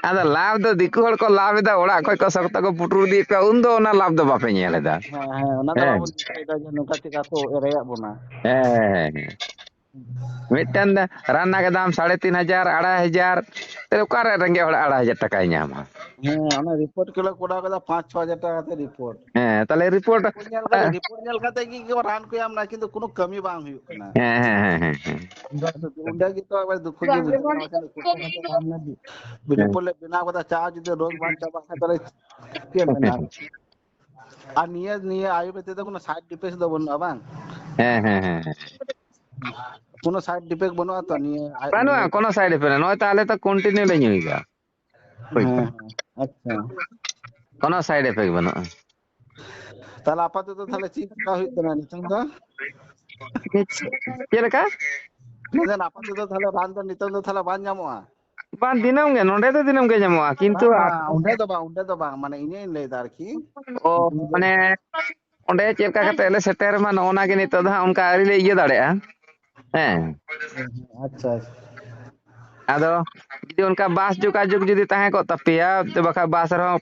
ᱟᱫᱚ ᱞᱟᱵᱷ ᱫᱚ ᱫᱤᱠᱩ ᱦᱚᱲ ᱠᱚ ᱞᱟᱵᱷ ᱮᱫᱟ, ᱚᱲᱟᱜ ᱠᱷᱚᱡ ᱠᱚ ᱥᱚᱠᱛᱚ ᱠᱚ ᱯᱩᱴᱩᱨ ᱤᱫᱤᱭᱮᱫ ᱠᱚᱣᱟ, ᱩᱱᱫᱚ ᱚᱱᱟ ᱞᱟᱵᱷ ᱫᱚ ᱵᱟᱯᱮ ᱧᱮᱞ ᱮᱫᱟ᱾ ᱦᱮᱸ, ᱦᱮᱸ, ᱚᱱᱟ ᱫᱚ ᱦᱮᱸ᱾ ᱵᱟᱵᱚᱱ ᱪᱤᱠᱟᱹᱭᱮᱫᱟ ᱡᱮ ᱱᱚᱝᱠᱟ ᱪᱮᱠᱟ ᱠᱚ ᱮᱲᱮᱭᱟᱜ ᱵᱚᱱᱟ᱾ ᱦᱮᱸ, ᱦᱮᱸ, ᱦᱮᱸ᱾ ᱢᱤᱫᱴᱮᱱ ᱫᱚ ᱨᱟᱱ ᱨᱮᱱᱟᱜ ᱫᱟᱢ ᱥᱟᱲᱮ ᱛᱤᱱ ᱦᱟᱡᱟᱨ, ᱟᱲᱟᱭ ᱦᱟᱡᱟᱨ, ᱛᱟᱦᱞᱮ ᱚᱠᱟᱨᱮ ᱨᱮᱸᱜᱮᱡ ᱦᱚᱲ ᱟᱲᱟᱭ ᱦᱟᱡᱟᱨ ᱴᱟᱠᱟᱭ ᱧᱟᱢᱟ? ᱦᱮᱸ, ᱚᱱᱟ ᱨᱤᱯᱳᱨᱴ ᱠᱚᱞᱮ ᱠᱚᱨᱟᱣ ᱠᱮᱫᱟ, ᱯᱟᱸᱪ ᱪᱷᱚ ᱦᱟᱡᱟᱨ ᱴᱟᱠᱟ ᱠᱟᱛᱮ ᱨᱤᱯᱳᱨᱴ᱾ ᱦᱮᱸ, ᱛᱟᱦᱞᱮ ᱨᱤᱯᱳᱨᱴ, ᱨᱤᱯᱳᱨᱴ ᱧᱮᱞ ᱠᱟᱛᱮ, ᱨᱤᱯᱳᱨᱴ ᱧᱮᱞ ᱠᱟᱛᱮ ᱜᱮ ᱠᱚ ᱨᱟᱱ ᱠᱚ ᱮᱢ ᱮᱫᱟ, ᱠᱤᱱᱛᱩ ᱠᱳᱱᱳ ᱠᱟᱹᱢᱤ ᱵᱟᱝ ᱦᱩᱭᱩᱜ ᱠᱟᱱᱟ᱾ ᱦᱮᱸ, ᱦᱮᱸ, ᱦᱮᱸ, ᱦᱮᱸ, ᱦᱮᱸ᱾ ᱚᱸᱰᱮ ᱜᱮᱛᱚ ᱟᱵᱟᱨ ᱫᱩᱠᱷ ᱜᱮ ᱵᱩᱡᱷᱟᱹᱜ ᱠᱟᱱᱟ, ᱵᱟᱠᱷᱟᱱ ᱫᱚ ᱠᱳᱱᱳ ᱠᱟᱛᱷᱟ ᱵᱟᱝ ᱢᱮᱱ ᱦᱩᱭᱩᱜ᱾ ᱦᱮᱸ᱾ ᱨᱤᱯᱳᱨᱴ ᱞᱮ ᱵᱮᱱᱟᱣ ᱠᱟᱫᱟ, ᱪᱟ ᱡᱩᱫᱤ ᱨᱳᱜᱽ ᱵᱟᱝ ᱪᱟᱵᱟᱜ ᱠᱷᱟᱱ, ᱛᱟᱦᱞᱮ ᱪᱮᱫ ᱮᱢ ᱢᱮᱱᱟ? ᱟᱨ ᱱᱤᱭᱟᱹ ᱱᱤᱭᱟᱹ ᱟᱭᱩᱨᱵᱮᱫ ᱛᱮᱫᱚ ᱠᱳᱱᱳ ᱥᱟᱭᱤᱰ ᱤᱯᱷᱮᱠᱴ ᱫᱚ ᱵᱟᱹᱱᱩᱜᱼᱟ ᱵᱟᱝ? ᱦᱮᱸ ᱦᱮᱸ ᱦᱮᱸ᱾ ᱠᱳᱱᱳ ᱥᱟᱭᱤᱰ ᱤᱯᱷᱮᱠᱴ ᱵᱟᱹᱱᱩᱜᱼᱟ ᱛᱚ ᱱᱤᱭᱟᱹ ᱟᱭ- ᱵᱟᱹᱱᱩᱜᱼᱟ ᱠᱳᱱᱳ ᱥᱟᱭᱤᱰ ᱤᱯᱷᱮᱠᱴ᱾ ᱱᱚᱜᱼᱚᱭ ᱛᱚ ᱟᱞᱮ ᱛᱚ ᱠᱚᱱᱴᱤᱱᱤᱭᱩ ᱞᱮ ᱧᱩᱭᱮᱫᱟ᱾ ᱦᱳᱭ ᱛᱚ᱾ ᱦᱮᱸ ᱦᱮᱸ, ᱟᱪᱪᱷᱟ᱾ ᱠᱳᱱᱳ ᱥᱟᱭᱤᱰ ᱤᱯᱷᱮᱠᱴ ᱵᱟᱹᱱᱩᱜᱼᱟ᱾ ᱛᱟᱦᱞᱮ ᱟᱯᱟᱛᱚᱛᱚ ᱛᱟᱦᱞᱮ ᱪᱮᱫ ᱪᱮᱠᱟ ᱦᱩᱭᱩᱜ ᱠᱟᱱᱟ ᱱᱤᱛᱚᱝ ᱫᱚ? ᱪᱮᱫ ᱞᱮᱠᱟ? ᱢᱮᱱᱫᱟᱹᱧ ᱟᱯᱟᱛᱚᱛᱚ ᱛᱟᱦᱞᱮ ᱨᱟᱱ ᱫᱚ ᱱᱤᱛᱚᱝ ᱫᱚ ᱛᱟᱦᱞᱮ ᱵᱟᱝ ᱧᱟᱢᱚᱜᱼᱟ? ᱵᱟᱝ, ᱫᱤᱱᱟᱹᱢ ᱜᱮ, ᱱᱚᱸᱰᱮ ᱫᱚ ᱫᱤᱱᱟᱹᱢ ᱜᱮ ᱧᱟᱢᱚᱜᱼᱟ, ᱠᱤᱱᱛᱩ ᱵᱟᱝ ᱟᱯ- ᱵᱟᱝ, ᱚᱸᱰᱮ ᱫᱚ ᱵᱟᱝ, ᱚᱸᱰᱮ ᱫᱚ ᱵᱟᱝ, ᱢᱟᱱᱮ ᱤᱧᱤᱧ ᱞᱟᱹᱭᱫᱟ ᱟᱨᱠᱤ᱾ ᱚ, ᱢᱟᱱᱮ ᱚᱸᱰᱮ ᱪᱮᱫ ᱞᱮᱠᱟ ᱠᱟᱛᱮ ᱞᱮ ᱥᱮᱴᱮᱨ ᱢᱟ, ᱱᱚᱜᱼᱚ ᱱᱟ ᱜᱮ ᱱᱤᱛᱚᱜ ᱫᱚ ᱦᱟᱸᱜ ᱚᱱᱠᱟ ᱟᱹᱣᱨᱤ ᱞᱮ ᱤᱭᱟᱹ ᱫᱟᱲᱮᱭᱟᱜᱼᱟ᱾ ᱦᱮᱸ, ᱟᱪᱪᱷᱟ ᱟᱪᱪᱷᱟ᱾ ᱟᱫᱚ ᱡᱩᱫᱤ ᱚᱱᱠᱟ ᱵᱟᱥ ᱡᱳᱜᱟᱡᱳᱜᱽ ᱡᱩᱫᱤ ᱛᱟᱦᱮᱸ ᱠᱚᱜ ᱛᱟᱯᱮᱭᱟ, ᱛᱚ ᱵᱟᱠᱷᱟᱡ ᱵᱟᱥ ᱨᱮᱦᱚᱸ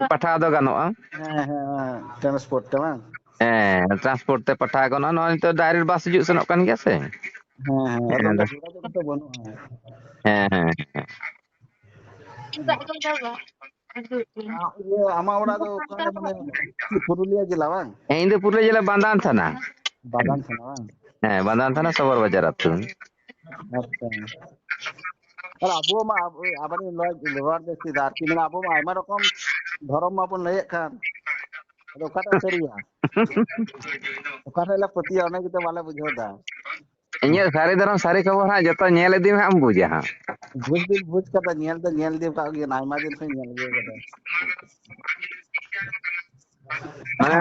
ᱯᱟᱴᱷᱟᱣ ᱫᱚ ᱜᱟᱱᱚᱜᱼᱟ᱾ ᱦᱮᱸ ᱦᱮᱸ ᱦᱮᱸ, ᱴᱨᱟᱱᱥᱯᱳᱨᱴ ᱛᱮ ᱵᱟᱝ? ᱦᱮᱸ, ᱴᱨᱟᱱᱥᱯᱳᱨᱴ ᱛᱮ ᱯᱟᱴᱷᱟᱣ ᱜᱟᱱᱚᱜᱼᱟ᱾ ᱱᱚᱜᱼᱚᱭ ᱱᱤᱛᱚᱜ ᱰᱟᱭᱨᱮᱠᱴ ᱵᱟᱥ ᱦᱤᱡᱩᱜ ᱥᱮᱱᱚᱜ ᱠᱟᱱ ᱜᱮᱭᱟ ᱥᱮ᱾ ᱦᱮᱸ ᱦᱮᱸ, ᱟᱫᱚ ᱚᱱᱠᱟ ᱡᱳᱜᱟᱡᱳᱜᱽ ᱫᱚ ᱵᱟᱹᱱᱩᱜᱼᱟ᱾ ᱦᱮᱸ ᱦᱮᱸ ᱦᱮᱸ᱾ ᱟ, ᱤᱭᱟᱹ, ᱟᱢᱟᱜ ᱚᱲᱟᱜ ᱫᱚ ᱚᱠᱟᱨᱮ, ᱢᱟᱱᱮ ᱪᱮᱫ, ᱯᱩᱨᱩᱞᱤᱭᱟᱹ ᱡᱮᱞᱟ ᱵᱟᱝ? ᱦᱮᱸ, ᱤᱧ ᱫᱚ ᱯᱩᱨᱩᱞᱤᱭᱟᱹ ᱡᱮᱞᱟ ᱵᱟᱱᱫᱟᱱ ᱛᱷᱟᱱᱟ᱾ ᱵᱟᱱᱫᱟᱱ ᱛᱷᱟᱱᱟ ᱵᱟᱝ? ᱦᱮᱸ, ᱵᱟᱱᱫᱟᱱ ᱛᱷᱟᱱᱟ ᱥᱚᱵᱚᱨ ᱵᱟᱡᱟᱨ ᱟᱹᱛᱩ᱾ ᱟᱪᱪᱷᱟ᱾ ᱟᱨ ᱟᱵᱚ ᱢᱟ ᱟᱵᱚ, ᱟᱵᱟᱨᱤᱧ ᱞᱟᱹᱭ ᱨᱚᱲ ᱡᱟᱹᱥᱛᱤ ᱫᱟ ᱟᱨᱠᱤ, ᱢᱟᱱᱮ ᱟᱵᱚ ᱢᱟ ᱟᱭᱢᱟ ᱨᱚᱠᱚᱢ ᱫᱷᱚᱨᱚᱢ ᱢᱟᱵᱚᱱ ᱞᱟᱹᱭᱮᱫ ᱠᱟᱱ, ᱟᱫᱚ ᱚᱠᱟᱴᱟᱜ ᱥᱟᱹᱨᱤᱭᱟ? ᱚᱠᱟᱴᱟᱜ ᱞᱮ ᱯᱟᱹᱛᱭᱟᱹᱜᱼᱟ, ᱚᱱᱟ ᱜᱮᱛᱚ ᱵᱟᱞᱮ ᱵᱩᱡᱷᱟᱹᱣ ᱫᱟ᱾ ᱤᱧᱟᱹᱜ ᱥᱟᱹᱨᱤ ᱫᱷᱚᱨᱚᱢ ᱥᱟᱹᱨᱤ ᱠᱷᱚᱵᱚᱨ ᱦᱟᱸᱜ ᱡᱚᱛᱚ ᱧᱮᱞ ᱤᱫᱤ ᱢᱮ ᱦᱟᱸᱜ, ᱮᱢ ᱵᱩᱡᱟ ᱦᱟᱸᱜ᱾ ᱵᱩᱡᱽ ᱫᱩᱧ ᱵᱩᱡᱽ ᱠᱟᱫᱟ, ᱧᱮᱞ ᱫᱚ ᱧᱮᱞ ᱤᱫᱤ ᱠᱟᱜ ᱜᱮᱭᱟ, ᱟᱭᱢᱟ ᱫᱤᱱ ᱠᱷᱚᱱ ᱧᱮᱞ ᱟᱹᱜᱩ ᱠᱟᱫᱟ᱾ ᱢᱟᱱᱮ,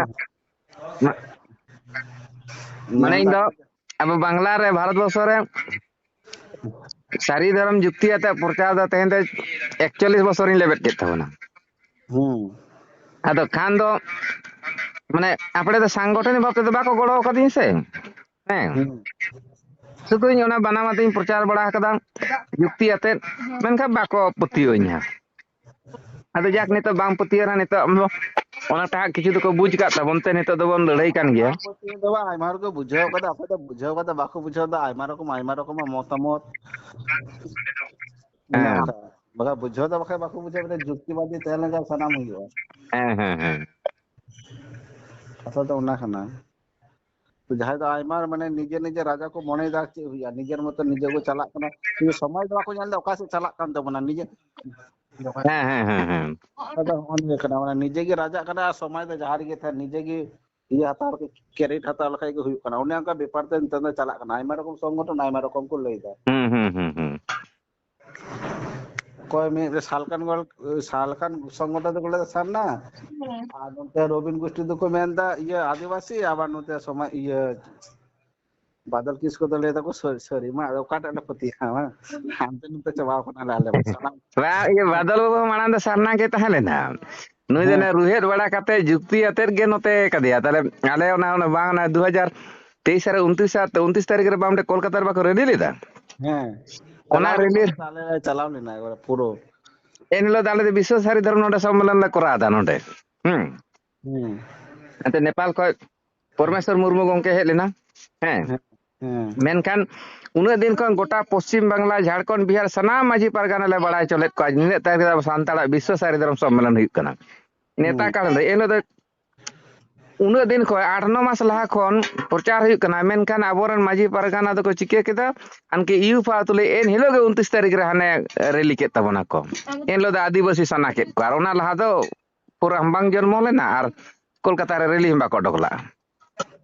ᱢᱟ-, ᱢᱟᱱᱮ ᱧᱮᱞ ᱤᱧ ᱫᱚ ᱫᱚ ᱟᱵᱚ ᱵᱟᱝᱞᱟ ᱨᱮ, ᱵᱷᱟᱨᱚᱛ ᱵᱚᱨᱥᱚ ᱨᱮ ᱥᱟᱹᱨᱤ ᱫᱷᱚᱨᱚᱢ ᱡᱩᱠᱛᱤ ᱟᱛᱮ ᱯᱨᱚᱪᱟᱨ ᱫᱚ ᱛᱮᱦᱮᱧ ᱫᱚ ᱮᱠᱪᱚᱞᱞᱤᱥ ᱵᱚᱪᱷᱚᱨᱤᱧ ᱞᱮᱵᱮᱫ ᱠᱮᱫ ᱛᱟᱵᱚᱱᱟ᱾ ᱦᱩᱸ᱾ ᱟᱫᱚ ᱠᱷᱟᱱ ᱫᱚ ᱢᱟᱱᱮ ᱟᱯᱲᱮ ᱫᱚ ᱥᱟᱝᱜᱚᱴᱷᱚᱱᱤᱠ ᱵᱷᱟᱵ ᱛᱮᱫᱚ ᱵᱟᱠᱚ ᱜᱚᱲᱚ ᱟᱠᱟᱫᱤᱧ ᱥᱮ᱾ ᱦᱮᱸ᱾ ᱦᱩᱸ᱾ ᱥᱩᱫᱷᱩ ᱤᱧ ᱚᱱᱟ ᱵᱟᱱᱟᱢ ᱟᱛᱮᱧ ᱯᱨᱚᱪᱟᱨ ᱵᱟᱲᱟ ᱟᱠᱟᱫᱟ ᱡᱩᱠᱛᱤ ᱟᱛᱮᱫ, ᱢᱮᱱᱠᱷᱟᱱ ᱵᱟᱠᱚ ᱯᱟᱹᱛᱭᱟᱹᱣᱟᱹᱧᱟ᱾ ᱟᱫᱚ ᱡᱟᱠ, ᱱᱤᱛᱚᱜ ᱵᱟᱝ ᱯᱟᱹᱛᱭᱟᱹᱣ ᱨᱮᱦᱚᱸ ᱱᱤᱛᱚᱜ ᱟᱢ ᱫᱚ ᱚᱱᱟᱴᱟ ᱦᱟᱸᱜ ᱠᱤᱪᱷᱩ ᱫᱚᱠᱚ ᱵᱩᱡᱽ ᱟᱠᱟᱫ ᱛᱟᱵᱚᱱ ᱛᱮ ᱱᱤᱛᱚᱜ ᱫᱚᱵᱚᱱ ᱞᱟᱹᱲᱦᱟᱹᱭ ᱠᱟᱱ ᱜᱮᱭᱟ᱾ ᱵᱟᱝ ᱯᱟᱹᱛᱭᱟᱹᱣ ᱫᱚ ᱵᱟᱝ, ᱟᱭᱢᱟ ᱦᱚᱲ ᱠᱚ ᱵᱩᱡᱷᱟᱹᱣ ᱠᱟᱫᱟ, ᱚᱠᱚᱭ ᱫᱚ ᱵᱩᱡᱷᱟᱹᱣ ᱠᱟᱫᱟ, ᱵᱟᱠᱚ ᱵᱩᱡᱷᱟᱹᱣ ᱫᱟ, ᱟᱭᱢᱟ ᱨᱚᱠᱚᱢ ᱟᱭᱢᱟ ᱨᱚᱠᱚᱢᱟᱜ ᱢᱚᱛᱟᱢᱚᱛ ᱢᱮᱱᱟᱜ ᱦᱮᱸ᱾ ᱟᱠᱟᱫᱟ᱾ ᱵᱟᱠᱷᱟᱡ ᱵᱩᱡᱷᱟᱹᱣ ᱫᱚ ᱵᱟᱠᱷᱟᱡ ᱵᱟᱠᱚ ᱵᱩᱡᱷᱟᱹᱣ, ᱢᱤᱫᱴᱮᱱ ᱡᱩᱠᱛᱤᱵᱟᱫᱤ ᱛᱟᱦᱮᱸ ᱞᱮᱱᱠᱷᱟᱱ ᱥᱟᱱᱟᱢ ᱦᱩᱭᱩᱜᱼᱟ᱾ ᱦᱮᱸ, ᱦᱮᱸ, ᱦᱮᱸ᱾ ᱠᱟᱛᱷᱟ ᱫᱚ ᱚᱱᱟ ᱠᱟᱱᱟ᱾ ᱛᱚ ᱡᱟᱦᱟᱸᱭ ᱫᱚ ᱟᱭᱢᱟ ᱢᱟᱱᱮ ᱱᱤᱡᱮ ᱱᱤᱡᱮ ᱨᱟᱡᱟ ᱠᱚ ᱢᱚᱱᱮᱭᱮᱫᱟ ᱪᱮᱫ ᱦᱩᱭᱩᱜᱼᱟ, ᱱᱤᱡᱮᱨ ᱢᱚᱛᱚ ᱱᱤᱡᱮ ᱠᱚ ᱪᱟᱞᱟᱜ ᱠᱟᱱᱟ, ᱠᱤᱱᱛᱩ ᱥᱚᱢᱟᱡᱽ ᱫᱚ ᱵᱟᱠᱚ ᱧᱮᱞ ᱮᱫᱟ ᱚᱠᱟ ᱥᱮᱫ ᱪᱟᱞᱟᱜ ᱠᱟᱱ ᱛᱟᱵᱚᱱᱟ ᱱᱤᱡᱮ᱾ ᱦᱮᱸ, ᱦᱮᱸ, ᱦᱮᱸ, ᱦᱮᱸ᱾ ᱠᱟᱛᱷᱟ ᱫᱚ ᱦᱚᱸᱜᱼᱚ ᱱᱤᱭᱟᱹ ᱠᱟᱱᱟ, ᱢᱟᱱᱮ ᱱᱤᱡᱮ ᱜᱮ ᱨᱟᱡᱟᱜ ᱠᱟᱱᱟ ᱟᱨ ᱥᱚᱢᱟᱡᱽ ᱫᱚ ᱡᱟᱦᱟᱸ ᱨᱮᱜᱮ ᱛᱟᱦᱮᱱ, ᱱᱤᱡᱮ ᱜᱮ ᱤᱭᱟᱹ ᱦᱟᱛᱟᱣ, ᱠᱮᱨᱮᱴ ᱦᱟᱛᱟᱣ ᱞᱮᱠᱷᱟᱡ ᱜᱮ ᱦᱩᱭᱩᱜ ᱠᱟᱱᱟ᱾ ᱚᱱᱮ ᱚᱱᱠᱟ ᱵᱮᱯᱟᱨ ᱛᱮ ᱱᱤᱛᱚᱜ ᱫᱚ ᱪᱟᱞᱟᱜ ᱠᱟᱱᱟ, ᱟᱭᱢᱟ ᱨᱚᱠᱚᱢ ᱥᱚᱝᱜᱚᱴᱷᱚᱱ, ᱟᱭᱢᱟ ᱨᱚᱠᱚᱢ ᱠᱚ ᱞᱟᱹᱭ ᱫᱟ᱾ ᱦᱩᱸ, ᱦᱩᱸ, ᱦᱩᱸ, ᱦᱩᱸ᱾ ᱚᱠᱚᱭ ᱢᱤᱫ ᱨᱮ ᱥᱟᱞᱠᱷᱟᱱ ᱜᱚᱞ-, ᱥᱟᱞᱠᱷᱟᱱ ᱥᱚᱝᱜᱚᱴᱷᱚᱱ ᱫᱚᱠᱚ ᱞᱟᱹᱭ ᱫᱟ ᱥᱟᱨᱱᱟ, ᱟᱨ ᱱᱚᱛᱮ ᱨᱚᱵᱤᱱ ᱜᱳᱥᱴᱤ ᱫᱚᱠᱚ ᱢᱮᱱ ᱫᱟ ᱤᱭᱟᱹ ᱟᱹᱫᱤᱵᱟᱹᱥᱤ, ᱟᱵᱟᱨ ᱱᱚᱛᱮ ᱥᱚᱢᱟᱡᱽ ᱤᱭᱟᱹ ᱵᱟᱫᱚᱞ ᱠᱤᱥᱠᱩ ᱫᱚ ᱞᱟᱹᱭ ᱫᱟᱠᱚ ᱥᱟᱹ-, ᱥᱟᱹᱨᱤ ᱢᱟ, ᱟᱫᱚ ᱚᱠᱟᱴᱟᱜ ᱞᱮ ᱯᱟᱹᱛᱭᱟᱹᱜᱼᱟ? ᱦᱟᱱᱛᱮ ᱱᱚᱛᱮ ᱪᱟᱵᱟᱣ ᱠᱟᱱᱟᱞᱮ ᱟᱞᱮ ᱢᱟ ᱥᱟᱱᱟᱢ᱾ ᱵᱟ-, ᱤᱭᱟᱹ ᱵᱟᱫᱚᱞ ᱵᱟᱹᱵᱩ ᱢᱟᱲᱟᱝ ᱫᱚ ᱥᱟᱨᱱᱟ ᱜᱮ ᱛᱟᱦᱮᱸ ᱞᱮᱱᱟ᱾ ᱱᱩᱭ ᱫᱚ ᱦᱮᱸ᱾ ᱚᱱᱮ ᱨᱩᱦᱮᱫ ᱵᱟᱲᱟ ᱠᱟᱛᱮ ᱡᱩᱠᱛᱤ ᱟᱛᱮᱫ ᱜᱮ ᱱᱚᱛᱮ ᱠᱟᱫᱮᱭᱟ᱾ ᱛᱟᱦᱞᱮ ᱟᱞᱮ ᱚᱱᱟ, ᱚᱱᱟ ᱵᱟᱝ, ᱚᱱᱟ ᱫᱩ ᱦᱟᱡᱟᱨ ᱛᱮᱭᱤᱥ ᱨᱮ ᱩᱱᱛᱨᱤᱥ ᱟᱨ ᱩᱱᱛᱨᱤᱥ ᱛᱟᱹᱨᱤᱠᱷ ᱨᱮ ᱵᱟᱝ ᱚᱸᱰᱮ ᱠᱳᱞᱠᱟᱛᱟ ᱨᱮ ᱵᱟᱠᱚ ᱨᱮᱞᱤ ᱞᱮᱫᱟ? ᱦᱮᱸ᱾ ᱚᱱᱟ ᱪᱟᱞᱟᱣ ᱨᱮᱞᱤ ᱞᱮᱱᱟ ᱟᱞᱮ ᱞᱮ ᱪᱟᱞᱟᱣ ᱞᱮᱱᱟ ᱮᱠᱵᱟᱨᱮ ᱯᱩᱨᱟᱹ᱾ ᱮᱱ ᱦᱤᱞᱳᱜ ᱫᱚ ᱟᱞᱮ ᱫᱚ ᱵᱤᱥᱥᱚ ᱥᱟᱹᱨᱤ ᱫᱷᱚᱨᱚᱢ ᱱᱚᱰᱮ ᱥᱚᱢᱢᱮᱞᱚᱱ ᱞᱮ ᱠᱚᱨᱟᱣ ᱮᱫᱟ ᱱᱚᱰᱮ᱾ ᱦᱩᱸ᱾ ᱦᱩᱸ᱾ ᱮᱱᱛᱮ ᱱᱮᱯᱟᱞ ᱠᱷᱚᱡ ᱯᱚᱨᱢᱮᱥᱣᱚᱨ ᱢᱩᱨᱢᱩ ᱜᱚᱢᱠᱮ ᱦᱮᱡ ᱞᱮᱱᱟ᱾ ᱦᱮᱸ᱾ ᱦᱮᱸ᱾ ᱢᱮᱱᱠᱷᱟᱱ ᱩᱱᱟᱹᱜ ᱫᱤᱱ ᱠᱷᱚᱱ ᱜᱚᱴᱟ ᱯᱚᱥᱪᱤᱢ ᱵᱟᱝᱞᱟ, ᱡᱷᱟᱲᱠᱷᱚᱸᱰ, ᱵᱤᱦᱟᱨ ᱥᱟᱱᱟᱢ ᱢᱟᱹᱡᱷᱤ ᱯᱟᱨᱜᱟᱱᱟ ᱞᱮ ᱵᱟᱲᱟᱭ ᱦᱚᱪᱚ ᱞᱮᱫ ᱠᱚᱣᱟ, ᱱᱤᱱᱟᱹᱜ ᱛᱟᱹᱨᱤᱠᱷ ᱨᱮ ᱟᱵᱚ ᱥᱟᱱᱛᱟᱲᱟᱜ ᱵᱤᱥᱥᱚ ᱥᱟᱹᱨᱤ ᱫᱷᱚᱨᱚᱢ ᱥᱚᱢᱢᱮᱞᱚᱱ ᱦᱩᱭᱩᱜ ᱠᱟᱱᱟ᱾ ᱱᱮᱛᱟ ᱦᱩᱸ᱾ ᱠᱟᱨᱰ ᱞᱟᱹᱭ, ᱮᱱ ᱦᱤᱞᱳᱜ ᱫᱚ ᱩᱱᱟᱹᱜ ᱫᱤᱱ ᱠᱷᱚᱱ ᱟᱴ ᱱᱚ ᱢᱟᱥ ᱞᱟᱦᱟ ᱠᱷᱚᱱ ᱯᱨᱚᱪᱟᱨ ᱦᱩᱭᱩᱜ ᱠᱟᱱᱟ, ᱢᱮᱱᱠᱷᱟᱱ ᱟᱵᱚᱨᱮᱱ ᱢᱟᱹᱡᱷᱤ ᱯᱟᱨᱜᱟᱱᱟ ᱫᱚᱠᱚ ᱪᱤᱠᱟᱹ ᱠᱮᱫᱟ? ᱟᱱᱠᱤ ᱤᱭᱩ ᱯᱷᱟ ᱛᱩᱞᱩᱡ ᱮᱱ ᱦᱤᱞᱳᱜ ᱜᱮ ᱩᱱᱛᱨᱤᱥ ᱛᱟᱹᱨᱤᱠᱷ ᱨᱮ ᱦᱟᱱᱮ ᱨᱮᱞᱤ ᱠᱮᱫ ᱛᱟᱵᱚᱱᱟ ᱠᱚ᱾ ᱮᱱ ᱦᱤᱞᱳᱜ ᱫᱚ ᱟᱹᱫᱤᱵᱟᱹᱥᱤ ᱥᱟᱱᱟ ᱠᱮᱫ ᱠᱚᱣᱟ, ᱟᱨ ᱚᱱᱟ ᱞᱟᱦᱟ ᱫᱚ ᱯᱨᱳᱜᱨᱟᱢ ᱵᱟᱝ ᱡᱚᱱᱢᱚ ᱞᱮᱱᱟ ᱟᱨ ᱠᱳᱞᱠᱟᱛᱟ ᱨᱮ ᱨᱮᱞᱤ ᱦᱚᱸ ᱵᱟᱠᱚ ᱚᱰᱚᱠ ᱞᱟᱜᱼᱟ᱾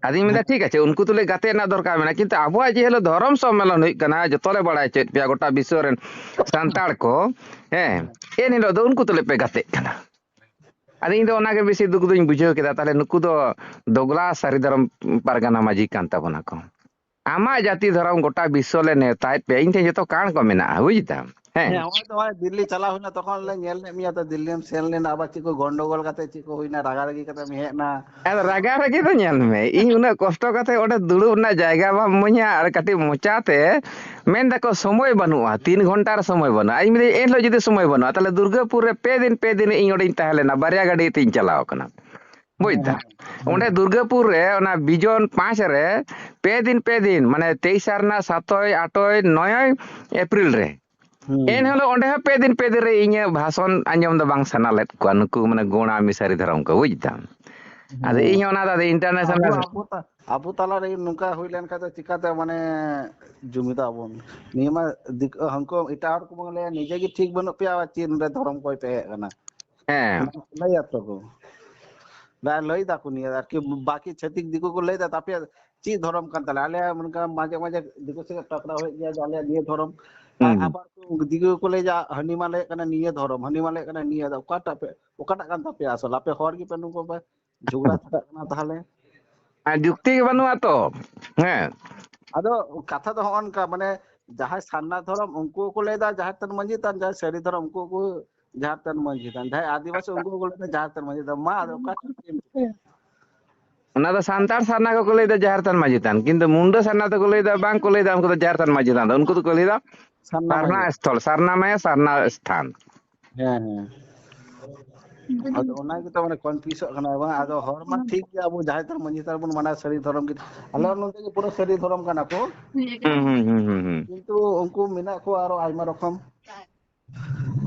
ᱟᱫᱚᱧ ᱢᱮᱱᱫᱟ, ᱴᱷᱤᱠ ᱟᱪᱷᱮ, ᱩᱱᱠᱩ ᱛᱩᱞᱩᱡ ᱜᱟᱛᱮ ᱨᱮᱱᱟᱜ ᱫᱚᱨᱠᱟᱨ ᱢᱮᱱᱟᱜᱼᱟ, ᱠᱤᱱᱛᱩ ᱟᱵᱚᱣᱟᱜ ᱡᱮ ᱦᱤᱞᱳᱜ ᱫᱷᱚᱨᱚᱢ ᱥᱚᱢᱢᱮᱞᱚᱱ ᱦᱩᱭᱩᱜ ᱠᱟᱱᱟ, ᱡᱚᱛᱚ ᱞᱮ ᱵᱟᱲᱟᱭ ᱦᱚᱪᱚᱭᱮᱫ ᱯᱮᱭᱟ ᱜᱚᱴᱟ ᱵᱤᱥᱥᱚ ᱨᱮᱱ ᱥᱟᱱᱛᱟᱲ ᱠᱚ, ᱦᱮᱸ, ᱮᱱ ᱦᱤᱞᱳᱜ ᱫᱚ ᱩᱱᱠᱩ ᱛᱩᱞᱩᱡ ᱯᱮ ᱜᱟᱛᱮᱜ ᱠᱟᱱᱟ᱾ ᱟᱫᱚ ᱤᱧ ᱫᱚ ᱚᱱᱟᱜᱮ ᱵᱮᱥᱤ ᱫᱩᱠ ᱫᱚᱧ ᱵᱩᱡᱷᱟᱹᱣ ᱠᱮᱫᱟ, ᱛᱟᱦᱞᱮ ᱱᱩᱠᱩ ᱫᱚ ᱫᱚᱜᱽᱞᱟ ᱥᱟᱹᱨᱤ ᱫᱷᱚᱨᱚᱢ ᱯᱟᱨᱜᱟᱱᱟ ᱢᱟᱹᱡᱷᱤ ᱠᱟᱱ ᱛᱟᱵᱚᱱᱟ ᱠᱚ᱾ ᱟᱢᱟᱜ ᱡᱟᱹᱛᱤ ᱫᱷᱚᱨᱚᱢ ᱜᱚᱴᱟ ᱵᱤᱥᱥᱚ ᱞᱮ ᱱᱮᱣᱛᱟᱭᱮᱫ ᱯᱮᱭᱟ, ᱤᱧ ᱴᱷᱮᱱ ᱡᱚᱛᱚ ᱠᱟᱬ ᱠᱚ ᱢᱮᱱᱟᱜᱼᱟ, ᱵᱩᱡᱽ ᱫᱟᱢ? ᱦᱮᱸ᱾ ᱦᱮᱸ, ᱦᱚᱸᱜᱼᱚᱭ ᱛᱚ, ᱦᱚᱸᱜᱼᱚᱭ ᱫᱤᱞᱞᱤ ᱪᱟᱞᱟᱣ ᱦᱩᱭᱱᱟ, ᱛᱚᱠᱷᱚᱱ ᱞᱮ ᱧᱮᱞ ᱞᱮᱫ ᱢᱮᱭᱟ, ᱛᱚ ᱫᱤᱞᱞᱤᱢ ᱥᱮᱱ ᱞᱮᱱᱟ, ᱟᱵᱟᱨ ᱪᱮᱫ ᱠᱚ ᱜᱚᱱᱰᱚᱜᱳᱞ ᱠᱟᱛᱮ ᱪᱮᱫ ᱠᱚ ᱦᱩᱭᱱᱟ, ᱨᱟᱜᱟ ᱨᱟᱜᱤ ᱠᱟᱛᱮᱢ ᱦᱮᱡ ᱮᱱᱟ᱾ ᱟᱫᱚ ᱨᱟᱜᱟ ᱨᱟᱜᱤ ᱫᱚ ᱧᱮᱞ ᱢᱮ, ᱤᱧ ᱩᱱᱟᱹᱜ ᱠᱚᱥᱴᱚ ᱠᱟᱛᱮ ᱚᱸᱰᱮ ᱫᱩᱲᱩᱵ ᱨᱮᱱᱟᱜ ᱡᱟᱭᱜᱟ ᱵᱟᱢ ᱤᱢᱟᱹᱧᱟ, ᱟᱨ ᱠᱟᱹᱴᱤᱡ ᱢᱚᱪᱟᱛᱮ ᱢᱮᱱ ᱫᱟᱠᱚ ᱥᱚᱢᱚᱭ ᱵᱟᱹᱱᱩᱜᱼᱟ, ᱛᱤᱱ ᱜᱷᱚᱱᱴᱟ ᱨᱮ ᱥᱚᱢᱚᱭ ᱵᱟᱹᱱᱩᱜᱼᱟ᱾ ᱤᱧ ᱢᱮᱱᱫᱟᱹᱧ, ᱮᱱ ᱦᱤᱞᱳᱜ ᱡᱩᱫᱤ ᱥᱚᱢᱚᱭ ᱵᱟᱹᱱᱩᱜᱼᱟ, ᱛᱟᱦᱞᱮ ᱫᱩᱨᱜᱟᱹᱯᱩᱨ ᱨᱮ ᱯᱮ ᱫᱤᱱ, ᱯᱮ ᱫᱤᱱ ᱤᱧ ᱚᱸᱰᱮᱧ ᱛᱟᱦᱮᱸ ᱞᱮᱱᱟ, ᱵᱟᱨᱭᱟ ᱜᱟᱹᱰᱤ ᱛᱤᱧ ᱪᱟᱞᱟᱣ ᱠᱟᱱᱟ᱾ ᱵᱩᱡᱽ ᱦᱮᱸ, ᱫᱟᱢ? ᱦᱮᱸ᱾ ᱚᱸᱰᱮ ᱫᱩᱨᱜᱟᱹᱯᱩᱨ ᱨᱮ ᱚᱱᱟ ᱵᱤᱡᱚᱱ ᱯᱟᱸᱪ ᱨᱮ ᱯᱮ ᱫᱤᱱ, ᱯᱮ ᱫᱤᱱ, ᱢᱟᱱᱮ ᱛᱮᱭᱤᱥ ᱨᱮᱱᱟᱜ ᱥᱟᱛᱚᱭ, ᱟᱴᱚᱭ, ᱱᱚᱭᱚᱭ ᱮᱯᱨᱤᱞ ᱨᱮ᱾ ᱦᱩᱸ᱾ ᱮᱱ ᱦᱤᱞᱳᱜ ᱚᱸᱰᱮ ᱦᱚᱸ ᱯᱮ ᱫᱤᱱ, ᱯᱮ ᱫᱤᱱ ᱨᱮ ᱤᱧᱟᱹᱜ ᱵᱷᱟᱥᱚᱱ ᱟᱸᱡᱚᱢ ᱫᱚ ᱵᱟᱝ ᱥᱟᱱᱟ ᱞᱮᱫ ᱠᱚᱣᱟ ᱱᱩᱠᱩ, ᱢᱟᱱᱮ, ᱜᱚᱲᱟ ᱢᱤᱥᱟᱨᱤ ᱫᱷᱚᱨᱚᱢ ᱠᱚ, ᱵᱩᱡᱽ ᱫᱟᱢ? ᱟᱫᱚ ᱦᱮᱸ᱾ ᱤᱧ ᱦᱚᱸ ᱚᱱᱟ ᱫᱚ ᱟᱫᱚ international ᱟᱵᱚ, ᱟᱵᱚ ᱛᱟ-, ᱟᱵᱚ ᱛᱟᱞᱟᱨᱮ ᱱᱚᱝᱠᱟ ᱦᱩᱭ ᱞᱮᱱᱠᱷᱟᱱ ᱫᱚ ᱪᱤᱠᱟᱛᱮ, ᱢᱟᱱᱮ, ᱡᱩᱢᱤᱫᱚᱜ ᱟᱵᱚᱱ? ᱱᱤᱭᱟᱹ ᱢᱟ ᱫᱤᱠ-, ᱦᱟᱹᱱᱠᱩ ᱮᱴᱟᱜ ᱦᱚᱲ ᱠᱚ ᱵᱚᱱ ᱞᱟᱹᱭᱟ, ᱱᱤᱡᱮ ᱜᱮ ᱴᱷᱤᱠ ᱵᱟᱹᱱᱩᱜ ᱯᱮᱭᱟ, ᱟᱵᱟᱨ ᱪᱮᱫ ᱱᱚᱰᱮ ᱫᱷᱚᱨᱚᱢ ᱠᱚᱭ ᱯᱮ ᱦᱮᱡ ᱟᱠᱟᱱᱟ? ᱦᱮᱸ᱾ ᱞᱟᱹᱭᱟ ᱛᱚ ᱠᱚ᱾ ᱞᱟᱹᱭ ᱫᱟᱠᱚ ᱱᱤᱭᱟᱹ ᱟᱨᱠᱤ, ᱵᱟᱠᱤ ᱪᱷᱟᱹᱛᱤᱠ ᱫᱤᱠᱩ ᱠᱚ ᱞᱟᱹᱭ ᱫᱟ, ᱛᱟᱯᱮ ᱪᱮᱫ ᱫᱷᱚᱨᱚᱢ ᱠᱟᱱ ᱛᱟᱞᱮᱭᱟ? ᱟᱞᱮ ᱚᱱᱠᱟ ᱢᱟᱡᱷᱮ ᱢᱟᱡᱷᱮ ᱫᱤᱠᱩ ᱥᱮᱫ ᱴᱟᱠᱨᱟᱣ ᱦᱩᱭᱩᱜ ᱜᱮᱭᱟ ᱡᱮ ᱟᱞᱮᱭᱟᱜ ᱱᱤᱭᱟᱹ ᱫᱷᱚᱨᱚᱢ᱾ ᱟᱨ ᱦᱩᱸ᱾ ᱟᱵᱟᱨ ᱠᱚ ᱫᱤᱠᱩ ᱠᱚ ᱞᱟᱹᱭ ᱫᱟ ᱦᱟᱹᱱᱤ ᱢᱟ ᱞᱟᱹᱭᱮᱫ ᱠᱟᱱᱟ ᱱᱤᱭᱟᱹ ᱫᱷᱚᱨᱚᱢ, ᱦᱟᱹᱱᱤ ᱢᱟ ᱞᱟᱹᱭᱮᱫ ᱠᱟᱱᱟ ᱱᱤᱭᱟᱹ ᱫᱷᱚᱨᱚᱢ᱾ ᱚᱠᱟᱴᱟᱜ ᱯᱮ, ᱚᱠᱟᱴᱟᱜ ᱠᱟᱱ ᱛᱟᱯᱮᱭᱟ ᱟᱥᱚᱞ? ᱟᱯᱮ ᱦᱚᱲ ᱜᱮᱯᱮ ᱱᱩᱠᱩ ᱯᱮ ᱡᱷᱚᱜᱽᱲᱟ ᱛᱷᱟᱨᱟᱜ ᱠᱟᱱᱟ ᱛᱟᱦᱚᱞᱮ᱾ ᱟᱨ ᱡᱩᱠᱛᱤ ᱜᱮ ᱵᱟᱹᱱᱩᱜᱼᱟ ᱛᱚ᱾ ᱦᱮᱸ᱾ ᱟᱫᱚ ᱠᱟᱛᱷᱟ ᱫᱚ ᱦᱚᱸᱜᱼᱚ ᱱᱚᱝᱠᱟ, ᱢᱟᱱᱮ ᱡᱟᱦᱟᱸᱭ ᱥᱟᱨᱱᱟ ᱫᱷᱚᱨᱚᱢ ᱩᱱᱠᱩ ᱠᱚ ᱞᱟᱹᱭ ᱫᱟ ᱡᱟᱦᱮᱨ ᱛᱷᱟᱱ ᱢᱟᱹᱡᱷᱤ ᱛᱷᱟᱱ, ᱡᱟᱦᱟᱸᱭ ᱥᱟᱹᱨᱤ ᱫᱷᱚᱨᱚᱢ ᱩᱱᱠᱩ ᱠᱚ ᱡᱟᱦᱮᱨ ᱛᱷᱟᱱ ᱢᱟᱹᱡᱷᱤ ᱛᱷᱟᱱ, ᱡᱟᱦᱟᱸᱭ ᱟᱹᱫᱤᱵᱟᱹᱥᱤ ᱩᱱᱠᱩ ᱠᱚ ᱞᱟᱹᱭ ᱫᱟ ᱡᱟᱦᱮᱨ ᱛᱷᱟᱱ ᱢᱟᱹᱡᱷᱤ ᱛᱷᱟᱱ᱾ ᱢᱟ ᱟᱫᱚ ᱚᱠᱟ ᱴᱷᱮᱱ ᱪᱮᱫ ᱮᱢ ᱪᱤᱠᱟᱹᱭᱟ? ᱚᱱᱟ ᱫᱚ ᱥᱟᱱᱛᱟᱲ ᱥᱟᱨᱱᱟ ᱠᱚᱠᱚ ᱞᱟᱹᱭ ᱫᱟ ᱡᱟᱦᱮᱨ ᱛᱷᱟᱱ ᱢᱟᱹᱡᱷᱤ ᱛᱷᱟᱱ, ᱠᱤᱱᱛᱩ ᱢᱩᱱᱰᱟᱹ ᱥᱟᱨᱱᱟ ᱫᱚᱠᱚ ᱞᱟᱹᱭ ᱫᱟ, ᱵᱟᱝ ᱠᱚ ᱞᱟᱹᱭ ᱫᱟ ᱩᱱᱠᱩ ᱫᱚ ᱡᱟᱦᱮᱨ ᱛᱷᱟᱱ ᱢᱟᱹᱡᱷᱤ ᱛᱷᱟᱱ ᱫᱚ, ᱩᱱᱠᱩ ᱫᱚᱠᱚ ᱞᱟᱹᱭ ᱫᱟ ᱥᱟᱨᱱᱟ ᱥᱟᱨᱱᱟ ᱢᱟᱹᱡᱷᱤ᱾ ᱥᱛᱷᱚᱞ, ᱥᱟᱨᱱᱟ ᱢᱟᱭᱟ ᱥᱟᱨᱱᱟ ᱥᱛᱷᱟᱱ᱾ ᱦᱮᱸ, ᱦᱮᱸ᱾ ᱟᱫᱚ ᱚᱱᱟ ᱜᱮᱛᱚ ᱢᱟᱱᱮ ᱠᱚᱱᱯᱷᱤᱭᱩᱥᱚᱜ ᱠᱟᱱᱟ ᱵᱟᱝ? ᱟᱫᱚ ᱦᱚᱲ ᱢᱟ ᱴᱷᱤᱠ ᱜᱮᱭᱟ, ᱟᱵᱚ ᱡᱟᱦᱮᱨ ᱛᱷᱟᱱ ᱢᱟᱹᱡᱷᱤ ᱛᱷᱟᱱ ᱵᱚᱱ ᱢᱟᱱᱟᱣᱟ, ᱥᱟᱹᱨᱤ ᱫᱷᱚᱨᱚᱢ ᱜᱮ᱾ ᱟᱞᱮ ᱱᱚᱛᱮ ᱜᱮ ᱯᱩᱨᱟᱹ ᱥᱟᱹᱨᱤ ᱫᱷᱚᱨᱚᱢ ᱠᱟᱱᱟ ᱠᱚ᱾ ᱦᱩᱸ, ᱦᱩᱸ, ᱦᱩᱸ, ᱦᱩᱸ, ᱦᱩᱸ᱾ ᱠᱤᱱᱛᱩ ᱩᱱᱠᱩ ᱢᱮᱱᱟᱜ ᱠᱚᱣᱟ ᱟᱨᱚ ᱟᱭᱢᱟ ᱨᱚᱠᱚᱢ᱾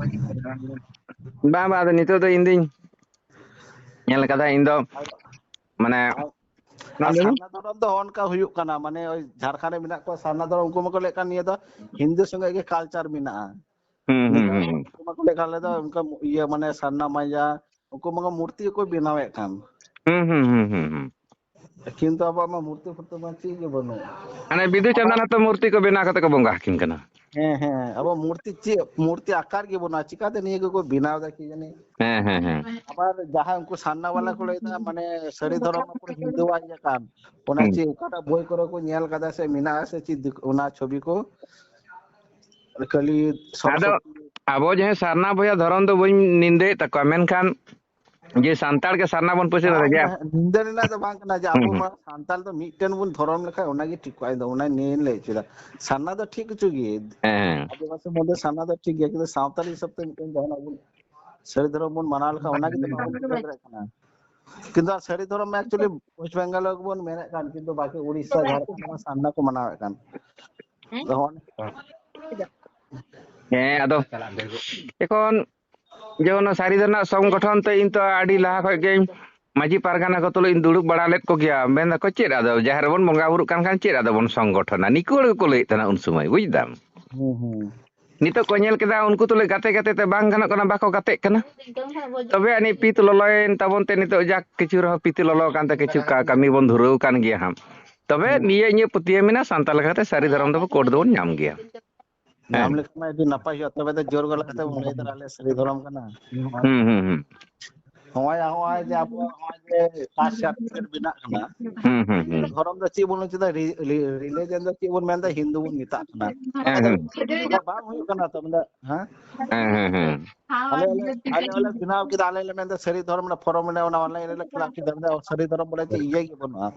ᱵᱟᱝ, ᱵᱟᱝ, ᱟᱫᱚ ᱱᱤᱛᱚᱜ ᱫᱚ ᱤᱧ ᱫᱩᱧ ᱧᱮᱞ ᱠᱟᱫᱟ, ᱤᱧ ᱫᱚ ᱟᱨ, ᱢᱟᱱᱮ, ᱟᱨ, ᱢᱟ ᱟᱨ ᱞᱟᱹᱭ ᱢᱮ᱾ ᱥᱟᱨᱱᱟ ᱫᱷᱚᱨᱚᱢ ᱫᱚ ᱚᱱᱠᱟ ᱦᱩᱭᱩᱜ ᱠᱟᱱᱟ, ᱢᱟᱱᱮ ᱳᱭ ᱡᱷᱟᱲᱠᱷᱚᱸᱰ ᱨᱮ ᱢᱮᱱᱟᱜ ᱠᱚᱣᱟ ᱥᱟᱨᱱᱟ ᱫᱷᱚᱨᱚᱢ, ᱩᱱᱠᱩ ᱢᱟᱠᱚ ᱞᱟᱹᱭᱮᱫ ᱠᱟᱱ ᱱᱤᱭᱟᱹ ᱫᱚ ᱦᱤᱱᱫᱩ ᱥᱚᱸᱜᱮ ᱜᱮ ᱠᱟᱞᱪᱟᱨ ᱢᱮᱱᱟᱜᱼᱟ᱾ ᱦᱩᱸ, ᱦᱩᱸ, ᱱᱤᱛᱚᱜ ᱦᱩᱸ, ᱦᱩᱸ᱾ ᱩᱱᱠᱩ ᱢᱟᱠᱚ ᱞᱟᱹᱭᱮᱫ ᱠᱟᱱ ᱟᱞᱮ ᱫᱚ ᱚᱱᱠᱟ ᱤᱭᱟᱹ ᱢᱟᱱᱮ ᱥᱟᱨᱱᱟ ᱢᱟᱭᱟ, ᱩᱱᱠᱩ ᱢᱟᱠᱚ ᱢᱩᱨᱛᱤ ᱠᱚ ᱵᱮᱱᱟᱣᱮᱫ ᱠᱟᱱ᱾ ᱦᱩᱸ, ᱦᱩᱸ, ᱦᱩᱸ, ᱦᱩᱸ, ᱦᱩᱸ᱾ ᱠᱤᱱᱛᱩ ᱟᱵᱚᱣᱟᱜ ᱢᱟ ᱢᱩᱨᱛᱤ ᱯᱷᱩᱨᱛᱤ ᱢᱟ ᱪᱮᱫ ᱜᱮ ᱵᱟᱹᱱᱩᱜ᱾ ᱦᱟᱱᱮ ᱵᱤᱫᱩ ᱟᱵᱟᱨ ᱪᱟᱸᱫᱟᱱ ᱦᱚᱸᱛᱚ ᱢᱩᱨᱛᱤ ᱠᱚ ᱵᱮᱱᱟᱣ ᱠᱟᱛᱮ ᱠᱚ ᱵᱚᱸᱜᱟ ᱟᱹᱠᱤᱱ ᱠᱟᱱᱟ᱾ ᱦᱮᱸ, ᱦᱮᱸ, ᱟᱵᱚ ᱢᱩᱨᱛᱤ ᱪᱮᱫ, ᱢᱩᱨᱛᱤ ᱟᱠᱟᱨ ᱜᱮ ᱵᱟᱹᱱᱩᱜᱼᱟ, ᱪᱤᱠᱟᱛᱮ ᱱᱤᱭᱟᱹ ᱠᱚᱠᱚ ᱵᱮᱱᱟᱣ ᱮᱫᱟ ᱠᱤ ᱡᱟᱹᱱᱤ? ᱦᱮᱸ, ᱦᱮᱸ, ᱦᱮᱸ᱾ ᱟᱵᱟᱨ ᱡᱟᱦᱟᱸ ᱩᱱᱠᱩ ᱥᱟᱨᱱᱟ ᱵᱟᱞᱟ ᱠᱚ ᱞᱟᱹᱭ ᱫᱟ, ᱢᱟᱱᱮ ᱥᱟᱹᱨᱤ ᱫᱷᱚᱨᱚᱢ ᱢᱟ ᱯᱩᱨᱟᱹ ᱦᱤᱱᱫᱩᱣᱟᱜ ᱤᱭᱟᱹ ᱠᱟᱱ, ᱚᱱᱟ ᱦᱩᱸ᱾ ᱪᱮᱫ ᱚᱠᱟᱴᱟᱜ ᱵᱳᱭ ᱠᱚᱨᱮ ᱠᱚ ᱧᱮᱞ ᱠᱟᱫᱟ ᱥᱮ ᱢᱮᱱᱟᱜᱼᱟ ᱥᱮ ᱪᱮᱫ ᱫᱤᱠᱩ, ᱚᱱᱟ ᱪᱷᱚᱵᱤ ᱠᱚ ᱠᱷᱟᱹᱞᱤ ᱟᱫᱚ ᱥᱚᱨᱚᱥᱚᱛᱤ᱾ ᱟᱵᱚ ᱡᱟᱦᱟᱸᱭ ᱥᱟᱨᱱᱟ ᱵᱚᱭᱦᱟ ᱫᱷᱚᱨᱚᱢ ᱫᱚ ᱵᱟᱹᱧ ᱱᱤᱱᱫᱟᱹᱭᱮᱫ ᱛᱟᱠᱚᱣᱟ, ᱢᱮᱱᱠᱷᱟᱱ ᱡᱮ ᱥᱟᱱᱛᱟᱲ ᱜᱮ ᱥᱟᱨᱱᱟ ᱵᱚᱱ ᱯᱟᱹᱥᱤᱨ ᱵᱟᱝ, ᱨᱮᱜᱮ᱾ ᱵᱟᱝ, ᱱᱤᱱᱫᱟᱹ ᱨᱮᱱᱟᱜ ᱫᱚ ᱵᱟᱝ ᱠᱟᱱᱟ ᱡᱮ ᱦᱩᱸ, ᱟᱵᱚ ᱦᱩᱸ᱾ ᱢᱟ ᱥᱟᱱᱛᱟᱲ ᱫᱚ ᱢᱤᱫᱴᱮᱱ ᱵᱚᱱ ᱫᱷᱚᱨᱚᱢ ᱞᱮᱠᱷᱟᱱ ᱚᱱᱟᱜᱮ ᱴᱷᱤᱠᱚᱜᱼᱟ, ᱤᱧ ᱫᱚ ᱚᱱᱟ ᱱᱤᱭᱟᱹᱧ ᱞᱟᱹᱭ ᱦᱚᱪᱚᱭᱮᱫᱟ᱾ ᱥᱟᱨᱱᱟ ᱫᱚ ᱴᱷᱤᱠ ᱠᱤᱪᱷᱩ ᱜᱮ, ᱦᱮᱸ᱾ ᱟᱹᱫᱤᱵᱟᱹᱥᱤ ᱢᱚᱫᱽᱫᱷᱮ ᱥᱟᱨᱱᱟ ᱫᱚ ᱴᱷᱤᱠ ᱜᱮᱭᱟ, ᱠᱤᱱᱛᱩ ᱥᱟᱶᱛᱟᱞᱤ ᱦᱤᱥᱟᱹᱵ ᱛᱮ ᱢᱤᱫᱴᱮᱱ ᱡᱟᱦᱟᱱᱟᱜ ᱵᱚᱱ ᱥᱟᱹᱨᱤ ᱫᱷᱚᱨᱚᱢ ᱵᱚᱱ ᱢᱟᱱᱟᱣ ᱞᱮᱠᱷᱟᱱ ᱚᱱᱟ ᱜᱮᱛᱚ ᱵᱟᱵᱚᱱ ᱵᱩᱡᱷᱟᱹᱣ ᱫᱟᱲᱮᱭᱟᱜ ᱠᱟᱱᱟ᱾ ᱠᱤᱱᱛᱩ ᱟᱨ ᱥᱟᱹᱨᱤ ᱫᱷᱚᱨᱚᱢ ᱢᱟ actually West Bengal ᱨᱮᱵᱚᱱ ᱢᱮᱱᱮᱫ ᱠᱟᱱ, ᱠᱤᱱᱛᱩ ᱵᱟᱠᱤ ᱩᱲᱤᱥᱥᱟ, ᱡᱷᱟᱲᱠᱷᱚᱸᱰ ᱨᱮᱢᱟ ᱥᱟᱨᱱᱟ ᱠᱚ ᱢᱟᱱᱟᱣᱮᱫ ᱠᱟᱱ᱾ ᱟᱫᱚ ᱦᱚᱸᱜᱼᱚ ᱦᱮᱸ, ᱟᱫᱚ ᱮᱠᱷᱚᱱ ᱡᱮ ᱚᱱᱟ ᱥᱟᱹᱨᱤ ᱫᱷᱚᱨᱚᱢ ᱨᱮᱱᱟᱜ ᱥᱚᱝᱜᱚᱴᱷᱚᱱ ᱛᱮ ᱤᱧ ᱛᱚ ᱟᱹᱰᱤ ᱞᱟᱦᱟ ᱠᱷᱚᱡ ᱜᱮ ᱢᱟᱹᱡᱷᱤ ᱯᱟᱨᱜᱟᱱᱟ ᱠᱚ ᱛᱩᱞᱩᱡ ᱤᱧ ᱫᱩᱲᱩᱵ ᱵᱟᱲᱟ ᱞᱮᱫ ᱠᱚᱜᱮᱭᱟ᱾ ᱢᱮᱱ ᱫᱟᱠᱚ, "ᱪᱮᱫ ᱟᱫᱚ ᱡᱟᱦᱮᱨ ᱨᱮᱵᱚᱱ ᱵᱚᱸᱜᱟ ᱵᱩᱨᱩᱜ ᱠᱟᱱ ᱠᱷᱟᱱ ᱪᱮᱫ ᱟᱫᱚ ᱵᱚᱱ ᱥᱚᱝᱜᱚᱴᱷᱚᱱᱟ?" ᱱᱤᱠᱩ ᱦᱚᱲ ᱜᱮᱠᱚ ᱞᱟᱹᱭᱮᱫ ᱛᱟᱦᱮᱱᱟ ᱩᱱ ᱥᱚᱢᱚᱭ, ᱵᱩᱡ ᱫᱟᱢ? ᱦᱩᱸ, ᱦᱩᱸ᱾ ᱱᱤᱛᱚᱜ ᱠᱚ ᱧᱮᱞ ᱠᱮᱫᱟ, ᱩᱱᱠᱩ ᱛᱩᱞᱩᱡ ᱜᱟᱛᱮ ᱜᱟᱛᱮ ᱛᱮ ᱵᱟᱝ ᱜᱟᱱᱚᱜ ᱠᱟᱱᱟ, ᱵᱟᱠᱚ ᱜᱟᱛᱮᱜ ᱠᱟᱱᱟ᱾ ᱛᱚᱵᱮ ᱟᱹᱱᱤᱡ ᱯᱤᱛ ᱞᱚᱞᱚᱭᱮᱱ ᱛᱟᱵᱚᱱ ᱛᱮ ᱱᱤᱛᱚᱜ ᱡᱟᱠ ᱠᱤᱪᱷᱩ ᱨᱮᱦᱚᱸ ᱯᱤᱛ ᱞᱚᱞᱚ ᱟᱠᱟᱱ ᱛᱮ ᱠᱤᱪᱷᱩ ᱠᱟ-, ᱠᱟᱹᱢᱤ ᱵᱚᱱ ᱫᱷᱩᱨᱟᱹᱣ ᱟᱠᱟᱱ ᱜᱮᱭᱟ ᱦᱟᱸᱜ᱾ ᱛᱚᱵᱮ ᱦᱮᱸ᱾ ᱱᱤᱭᱟᱹ ᱤᱧᱟᱹᱜ ᱯᱟᱹᱛᱭᱟᱹᱣ ᱢᱮᱱᱟᱜᱼᱟ, ᱥᱟᱱᱛᱟᱲ ᱞᱮᱠᱟᱛᱮ ᱥᱟᱹᱨᱤ ᱫᱷᱚᱨᱚᱢ ᱫᱚᱵᱚ ᱠᱳᱰ ᱫᱚᱵᱚᱱ ᱧᱟᱢ ᱜᱮᱭᱟ᱾ ᱧᱟᱢ ᱦᱮᱸ᱾ ᱞᱮᱠᱷᱟᱱ ᱢᱟ ᱟᱹᱰᱤ ᱱᱟᱯᱟᱭ ᱦᱩᱭᱩᱜᱼᱟ᱾ ᱛᱚᱵᱮ ᱫᱚ ᱡᱳᱨ ᱜᱚᱞᱟ ᱠᱟᱛᱮ ᱵᱚᱱ ᱞᱟᱹᱭ ᱫᱟᱲᱮᱭᱟᱜᱼᱟ, ᱟᱞᱮ ᱥᱟᱹᱨᱤ ᱫᱷᱚᱨᱚᱢ ᱠᱟᱱᱟ᱾ ᱦᱩᱸ, ᱦᱩᱸ, ᱦᱩᱸ᱾ ᱱᱚᱣᱟ ᱱᱚᱜᱼᱚᱭ ᱡᱮ ᱟᱵᱚᱣᱟᱜ ᱱᱚᱜᱼᱚᱭ ᱡᱮ caste certificate ᱵᱮᱱᱟᱜ ᱠᱟᱱᱟ, ᱦᱩᱸ, ᱦᱩᱸ, ᱦᱩᱸ᱾ ᱫᱷᱚᱨᱚᱢ ᱫᱚ ᱪᱮᱫ ᱵᱚᱱ ᱞᱟᱹᱭ ᱦᱚᱪᱚᱭᱮᱫᱟ? ᱨᱤ-, ᱨᱤ-, religion ᱫᱚ ᱪᱮᱫ ᱵᱚᱱ ᱢᱮᱱᱫᱟ? ᱦᱤᱱᱫᱩ ᱵᱚᱱ ᱢᱮᱛᱟᱜ ᱠᱟᱱᱟ᱾ ᱦᱮᱸ, ᱚᱱᱟ ᱫᱚ ᱦᱮᱸ᱾ ᱚᱱᱟ ᱵᱟᱝ ᱦᱩᱭᱩᱜ ᱠᱟᱱᱟ ᱛᱚ, ᱢᱟᱱᱮ, ᱦᱮᱸ? ᱦᱮᱸ, ᱦᱮᱸ, ᱦᱮᱸ᱾ ᱟᱞᱮ, ᱟᱞᱮ, ᱟᱞᱮ, ᱟᱞᱮ ᱵᱮᱱᱟᱣ ᱠᱮᱫᱟ, ᱟᱞᱮ ᱞᱮ ᱢᱮᱱᱫᱟ ᱥᱟᱹᱨᱤ ᱫᱷᱚᱨᱚᱢ ᱨᱮᱱᱟᱜ form ᱚᱱᱮ ᱚᱱᱟ online ᱨᱮᱞᱮ fill up ᱠᱮᱫᱟ, ᱢᱮᱱᱫᱟ ᱥᱟᱹᱨᱤ ᱫᱷᱚᱨᱚᱢ ᱵᱚᱞᱮ ᱪᱮᱫ ᱤᱭᱟᱹ ᱜᱮ ᱵᱟᱹᱱᱩᱜᱼᱟ,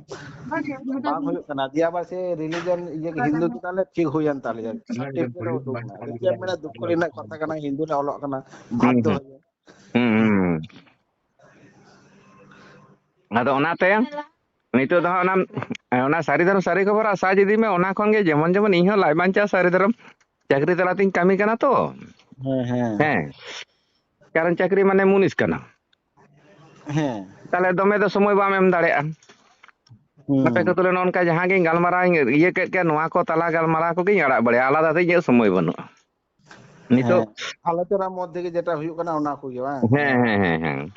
ᱵᱟᱝ ᱦᱩᱭᱩᱜ ᱠᱟᱱᱟ᱾ ᱫᱤᱭᱮ ᱟᱵᱟᱨ ᱥᱮ religion ᱤᱭᱟᱹ ᱜᱮ ᱦᱤᱱᱫᱩ ᱠᱮᱫᱟᱞᱮ, ᱴᱷᱤᱠ ᱦᱩᱭᱮᱱ ᱛᱟᱞᱮᱭᱟ, certificate ᱨᱮ ᱩᱫᱩᱜ ᱮᱱᱟ᱾ ᱪᱮᱫ ᱮᱢ ᱢᱮᱱᱟ, ᱫᱩᱠᱠᱷᱚ ᱨᱮᱱᱟᱜ ᱠᱟᱛᱷᱟ ᱠᱟᱱᱟ, ᱦᱤᱱᱫᱩ ᱞᱮ ᱚᱞᱚᱜ ᱠᱟᱱᱟ, ᱦᱩᱸ, ᱵᱟᱫᱽᱫᱷᱚ ᱦᱩᱸ᱾ ᱦᱚᱭᱮ᱾ ᱦᱩᱸ, ᱦᱩᱸ, ᱦᱩᱸ᱾ ᱟᱫᱚ ᱚᱱᱟᱛᱮ ᱱᱤᱛᱚᱜ ᱫᱚ ᱦᱟᱸᱜ ᱚᱱᱟ, ᱚᱱᱟ ᱥᱟᱹᱨᱤ ᱫᱷᱚᱨᱚᱢ ᱥᱟᱹᱨᱤ ᱠᱷᱚᱵᱚᱨ ᱟᱥᱟ ᱤᱫᱤ ᱢᱮ, ᱚᱱᱟ ᱠᱷᱚᱱ ᱜᱮ ᱡᱮᱢᱚᱱ ᱡᱮᱢᱚᱱ ᱤᱧ ᱦᱚᱸ ᱞᱟᱡ ᱵᱟᱧᱪᱟᱣ ᱥᱟᱹᱨᱤ ᱫᱷᱚᱨᱚᱢ ᱪᱟᱹᱠᱨᱤ ᱛᱟᱞᱟᱛᱤᱧ ᱠᱟᱹᱢᱤ ᱠᱟᱱᱟ ᱛᱚ᱾ ᱦᱮᱸ, ᱦᱮᱸ᱾ ᱦᱮᱸ, ᱠᱟᱨᱚᱱ ᱪᱟᱹᱠᱨᱤ ᱢᱟᱱᱮ ᱢᱩᱱᱤᱥ ᱠᱟᱱᱟ᱾ ᱦᱮᱸ᱾ ᱛᱟᱦᱞᱮ ᱫᱚᱢᱮ ᱫᱚ ᱥᱚᱢᱚᱭ ᱵᱟᱢ ᱮᱢ ᱫᱟᱲᱮᱭᱟᱜᱼᱟ᱾ ᱦᱩᱸ᱾ ᱟᱯᱮ ᱠᱚ ᱛᱩᱞᱮ ᱱᱚᱜᱼᱚ ᱱᱚᱝᱠᱟ ᱡᱟᱦᱟᱸ ᱜᱤᱧ ᱜᱟᱞᱢᱟᱨᱟᱣ ᱤᱧ ᱤᱭᱟᱹ ᱠᱮᱫ ᱜᱮᱭᱟ, ᱱᱚᱣᱟ ᱠᱚ ᱛᱟᱞᱟ ᱜᱟᱞᱢᱟᱨᱟᱣ ᱠᱚᱜᱮᱧ ᱟᱲᱟᱜ ᱵᱟᱲᱟᱭᱟ, ᱟᱞᱟᱫᱟ ᱫᱚ ᱤᱧᱟᱹᱜ ᱥᱚᱢᱚᱭ ᱵᱟᱹᱱᱩᱜᱼᱟ᱾ ᱱᱤᱛᱚᱜ ᱦᱮᱸ, ᱟᱞᱳᱪᱚᱱᱟ ᱢᱚᱫᱽᱫᱷᱮ ᱜᱮ ᱡᱮᱴᱟ ᱦᱩᱭᱩᱜ ᱠᱟᱱᱟ ᱚᱱᱟ ᱠᱚᱜᱮ ᱵᱟᱝ? ᱦᱮᱸ, ᱦᱮᱸ, ᱦᱮᱸ, ᱦᱮᱸ᱾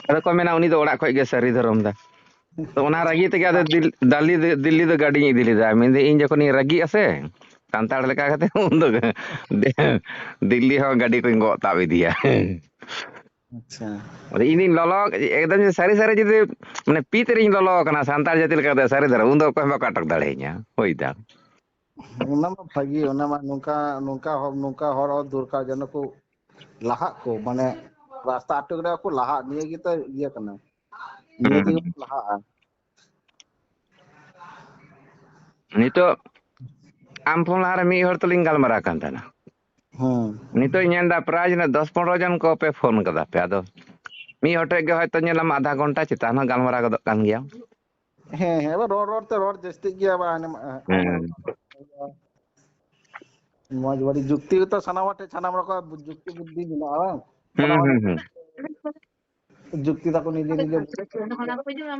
ᱟᱫᱚ ᱠᱚ ᱢᱮᱱᱟ ᱩᱱᱤ ᱫᱚ ᱚᱲᱟᱜ ᱠᱷᱚᱡ ᱜᱮ ᱥᱟᱹᱨᱤ ᱫᱷᱚᱨᱚᱢ ᱫᱟ᱾ ᱛᱚ ᱚᱱᱟ ᱨᱟᱹᱜᱤ ᱛᱮᱜᱮ ᱟᱫᱚ ᱫᱤᱞ-, ᱫᱟᱞᱤ-, ᱫᱤᱞᱞᱤ ᱫᱚ ᱜᱟᱹᱰᱤᱧ ᱤᱫᱤ ᱞᱮᱫᱟ᱾ ᱢᱮᱱᱫᱟᱹᱧ ᱤᱧ ᱡᱚᱠᱷᱚᱱᱤᱧ ᱨᱟᱹᱜᱤᱜᱼᱟ ᱥᱮ, ᱥᱟᱱᱛᱟᱲ ᱞᱮᱠᱟ ᱠᱟᱛᱮ ᱩᱱ ᱫᱚ ᱫᱤᱞᱞᱤ ᱦᱚᱸ ᱜᱟᱹᱰᱤ ᱠᱚᱧ ᱜᱚᱜ ᱛᱟᱵ ᱤᱫᱤᱭᱟ᱾ ᱟᱪᱪᱷᱟ᱾ ᱟᱫᱚ ᱤᱧ ᱫᱩᱧ ᱞᱚᱞᱚ, ᱮᱠᱫᱚᱢ ᱥᱟᱹᱨᱤ ᱥᱟᱹᱨᱤ ᱡᱩᱫᱤ ᱢᱟᱱᱮ ᱯᱤᱛ ᱨᱤᱧ ᱞᱚᱞᱚ ᱟᱠᱟᱱᱟ ᱥᱟᱱᱛᱟᱲ ᱡᱟᱹᱛᱤ ᱞᱮᱠᱟᱛᱮ ᱥᱟᱹᱨᱤ ᱫᱷᱟᱨᱟ, ᱩᱱ ᱫᱚ ᱚᱠᱚᱭ ᱦᱚᱸ ᱵᱟᱠᱚ ᱟᱴᱚᱠ ᱫᱟᱲᱮᱭᱟᱹᱧᱟ᱾ ᱦᱩᱭ ᱫᱟ᱾ ᱚᱱᱟ ᱢᱟ ᱵᱷᱟᱹᱜᱤ, ᱚᱱᱟ ᱢᱟ ᱱᱚᱝᱠᱟ, ᱱᱚᱝᱠᱟ ᱦᱚᱲ, ᱱᱚᱝᱠᱟ ᱦᱚᱲ ᱫᱚᱨᱠᱟᱨ ᱡᱮᱱᱚ ᱠᱚ ᱞᱟᱦᱟᱜ ᱠᱚ, ᱢᱟᱱᱮ ᱨᱟᱥᱛᱟ ᱟᱴᱚᱠ ᱨᱮ ᱠᱚ ᱞᱟᱦᱟᱜ, ᱱᱤᱭᱟᱹ ᱜᱮᱛᱚ ᱤᱭᱟᱹ ᱠᱟᱱᱟ, ᱱᱤᱭᱟᱹ ᱦᱩᱸ᱾ ᱛᱮᱜᱮ ᱵᱚᱱ ᱞᱟᱦᱟᱜᱼᱟ᱾ ᱱᱤᱛᱚᱜ ᱟᱢ ᱯᱷᱳᱱ ᱞᱟᱦᱟᱨᱮ ᱢᱤᱫ ᱦᱚᱲ ᱛᱩᱞᱩᱡ ᱤᱧ ᱜᱟᱞᱢᱟᱨᱟᱣ ᱠᱟᱱ ᱛᱟᱦᱮᱱᱟ᱾ ᱦᱩᱸ᱾ ᱱᱤᱛᱚᱜ ᱤᱧ ᱧᱮᱞ ᱮᱫᱟ ᱯᱨᱟᱭ ᱡᱟᱹᱱᱤᱡ ᱫᱚᱥ ᱯᱚᱱᱨᱚ ᱡᱚᱱ ᱠᱚ ᱯᱮ ᱯᱷᱳᱱ ᱠᱟᱫᱟ ᱯᱮ᱾ ᱟᱫᱚ ᱢᱤᱫ ᱦᱚᱲ ᱴᱷᱮᱡ ᱜᱮ ᱦᱚᱭᱛᱚ ᱧᱮᱞᱟᱢ ᱟᱫᱷᱟ ᱜᱷᱚᱱᱴᱟ ᱪᱮᱛᱟᱱ ᱦᱚᱸ ᱜᱟᱞᱢᱟᱨᱟᱣ ᱜᱚᱫᱚᱜ ᱠᱟᱱ ᱜᱮᱭᱟ᱾ ᱦᱮᱸ, ᱦᱮᱸ, ᱟᱵᱟᱨ ᱨᱚᱲ ᱨᱚᱲ ᱛᱮ ᱨᱚᱲ ᱡᱟᱹᱥᱛᱤᱜ ᱜᱮᱭᱟ, ᱟᱵᱟᱨ ᱦᱟᱱᱮ ᱢᱟ-, ᱦᱮᱸ᱾ ᱢᱚᱡᱽ ᱵᱟᱹᱲᱤᱡ ᱡᱩᱠᱛᱤ ᱛᱚ ᱥᱟᱱᱟᱢ ᱦᱚᱲ ᱴᱷᱮᱱ, ᱥᱟᱱᱟᱢ ᱨᱚᱠᱚᱢ ᱡᱩᱠᱛᱤ ᱵᱩᱫᱽᱫᱷᱤ ᱢᱮᱱᱟᱜᱼᱟ, ᱵᱟᱝ? ᱦᱩᱸ, ᱥᱟᱱᱟᱢ ᱦᱚᱲ ᱦᱩᱸ, ᱦᱩᱸ᱾ ᱡᱩᱠᱛᱤ ᱛᱟᱠᱚ ᱱᱤᱡᱮ ᱱᱤᱡᱮ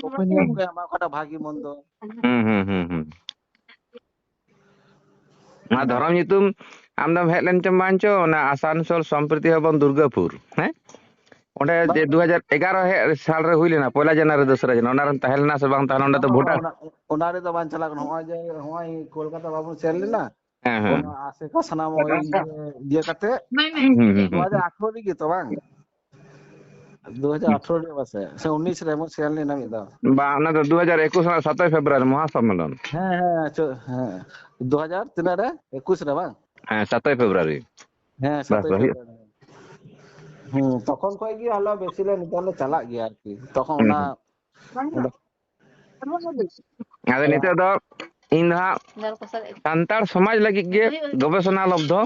opinion ᱠᱚ ᱮᱢᱟ ᱚᱠᱟᱴᱟᱜ ᱵᱷᱟᱜᱤ ᱢᱚᱱᱫᱚ᱾ ᱦᱩᱸ, ᱦᱩᱸ, ᱦᱩᱸ, ᱦᱩᱸ᱾ ᱚᱱᱟ ᱫᱷᱚᱨᱚᱢ ᱧᱩᱛᱩᱢ ᱟᱢ ᱫᱚᱢ ᱦᱮᱡ ᱞᱮᱱ ᱪᱚᱢ ᱵᱟᱝ ᱪᱚ, ᱚᱱᱟ ᱟᱥᱟᱱᱥᱳᱞ ᱥᱚᱢᱯᱨᱤᱛᱤ ᱵᱷᱚᱵᱚᱱ ᱫᱩᱨᱜᱟᱯᱩᱨ, ᱦᱮᱸ? ᱚᱸᱰᱮ ᱵᱟᱝ᱾ ᱡᱮ ᱫᱩ ᱦᱟᱡᱟᱨ ᱮᱜᱟᱨᱚ ᱦᱮᱡ ᱥᱟᱞ ᱨᱮ ᱦᱩᱭ ᱞᱮᱱᱟ, ᱯᱚᱭᱞᱟ ᱡᱟᱱᱩᱣᱟᱨᱤ, ᱫᱚᱥᱨᱟ ᱡᱟᱱᱩᱣᱟᱨᱤ, ᱚᱱᱟ ᱨᱮᱢ ᱛᱟᱦᱮᱸ ᱞᱮᱱᱟ ᱥᱮ ᱵᱟᱝ ᱛᱟᱦᱮᱸ ᱞᱮᱱᱟ? ᱚᱸᱰᱮ ᱫᱚ ᱵᱟᱝ, ᱵᱷᱳᱴᱟᱨ ᱚᱱᱟ, ᱚᱱᱟ ᱨᱮᱫᱚ ᱵᱟᱝ ᱪᱟᱞᱟᱜ ᱠᱟᱱᱟ᱾ ᱱᱚᱜᱼᱚᱭ ᱡᱮ, ᱱᱚᱜᱼᱚᱭ ᱠᱳᱞᱠᱟᱛᱟ ᱵᱟᱵᱚᱱ ᱥᱮᱱ ᱞᱮᱱᱟ, ᱦᱮᱸ, ᱦᱮᱸ᱾ ᱚᱱᱟ ᱟᱥᱮᱠᱟ ᱥᱟᱱᱟᱢ ᱤᱭᱟᱹ, ᱤᱭᱟᱹ ᱠᱟᱛᱮ ᱦᱩᱸ, ᱦᱩᱸ, ᱦᱩᱸ᱾ ᱫᱩ ᱦᱟᱡᱟᱨ ᱟᱴᱷᱨᱚ ᱨᱮᱜᱮ ᱛᱚ, ᱵᱟᱝ? ᱫᱩ ᱦᱟᱡᱟᱨ ᱟᱴᱷᱨᱚ ᱨᱮ ᱯᱟᱥᱮ, ᱥᱮ ᱩᱱᱤᱥ ᱨᱮ ᱵᱚᱱ ᱥᱮᱱ ᱞᱮᱱᱟ ᱢᱤᱫ ᱫᱷᱟᱣ᱾ ᱵᱟᱝ, ᱚᱱᱟ ᱫᱚ ᱫᱩ ᱦᱟᱡᱟᱨ ᱮᱠᱩᱥ ᱨᱮᱱᱟᱜ ᱥᱟᱛᱟᱭ ᱯᱷᱮᱵᱽᱨᱩᱣᱟᱨᱤ ᱢᱚᱦᱟ ᱥᱚᱢᱢᱮᱞᱚᱱ᱾ ᱦᱮᱸ, ᱦᱮᱸ, ᱪᱚ-, ᱦᱮᱸ᱾ ᱫᱩ ᱦᱟᱡᱟᱨ ᱛᱤᱱᱟᱹᱜ ᱨᱮ? ᱮᱠᱩᱥ ᱨᱮ, ᱵᱟᱝ? ᱦᱮᱸ, ᱥᱟᱛᱟᱭ ᱯᱷᱮᱵᱽᱨᱩᱣᱟᱨᱤ᱾ ᱦᱮᱸ, ᱵᱟᱥ, ᱥᱟᱛᱟᱭ ᱦᱩᱭᱩᱜ᱾ ᱯᱷᱮᱵᱽᱨᱩᱣᱟᱨᱤ᱾ ᱦᱩᱸ, ᱛᱚᱠᱷᱚᱱ ᱠᱷᱚᱡ ᱜᱮ ᱟᱞᱮ ᱵᱮᱥᱤ ᱞᱮ ᱱᱮᱛᱟᱨ ᱞᱮ ᱪᱟᱞᱟᱜ ᱜᱮᱭᱟ ᱟᱨᱠᱤ᱾ ᱛᱚᱠᱷᱚᱱ ᱦᱩᱸ, ᱚᱱᱟ ᱦᱩᱸ᱾ ᱚᱸᱰᱮ ᱟᱫᱚ ᱱᱤᱛᱚᱜ ᱫᱚ ᱤᱧ ᱫᱚ ᱦᱟᱸᱜ ᱥᱟᱱᱛᱟᱲ ᱥᱚᱢᱟᱡᱽ ᱞᱟᱹᱜᱤᱫ ᱜᱮ ᱜᱚᱵᱮᱥᱚᱱᱟ ᱞᱚᱵᱽᱫᱷᱚ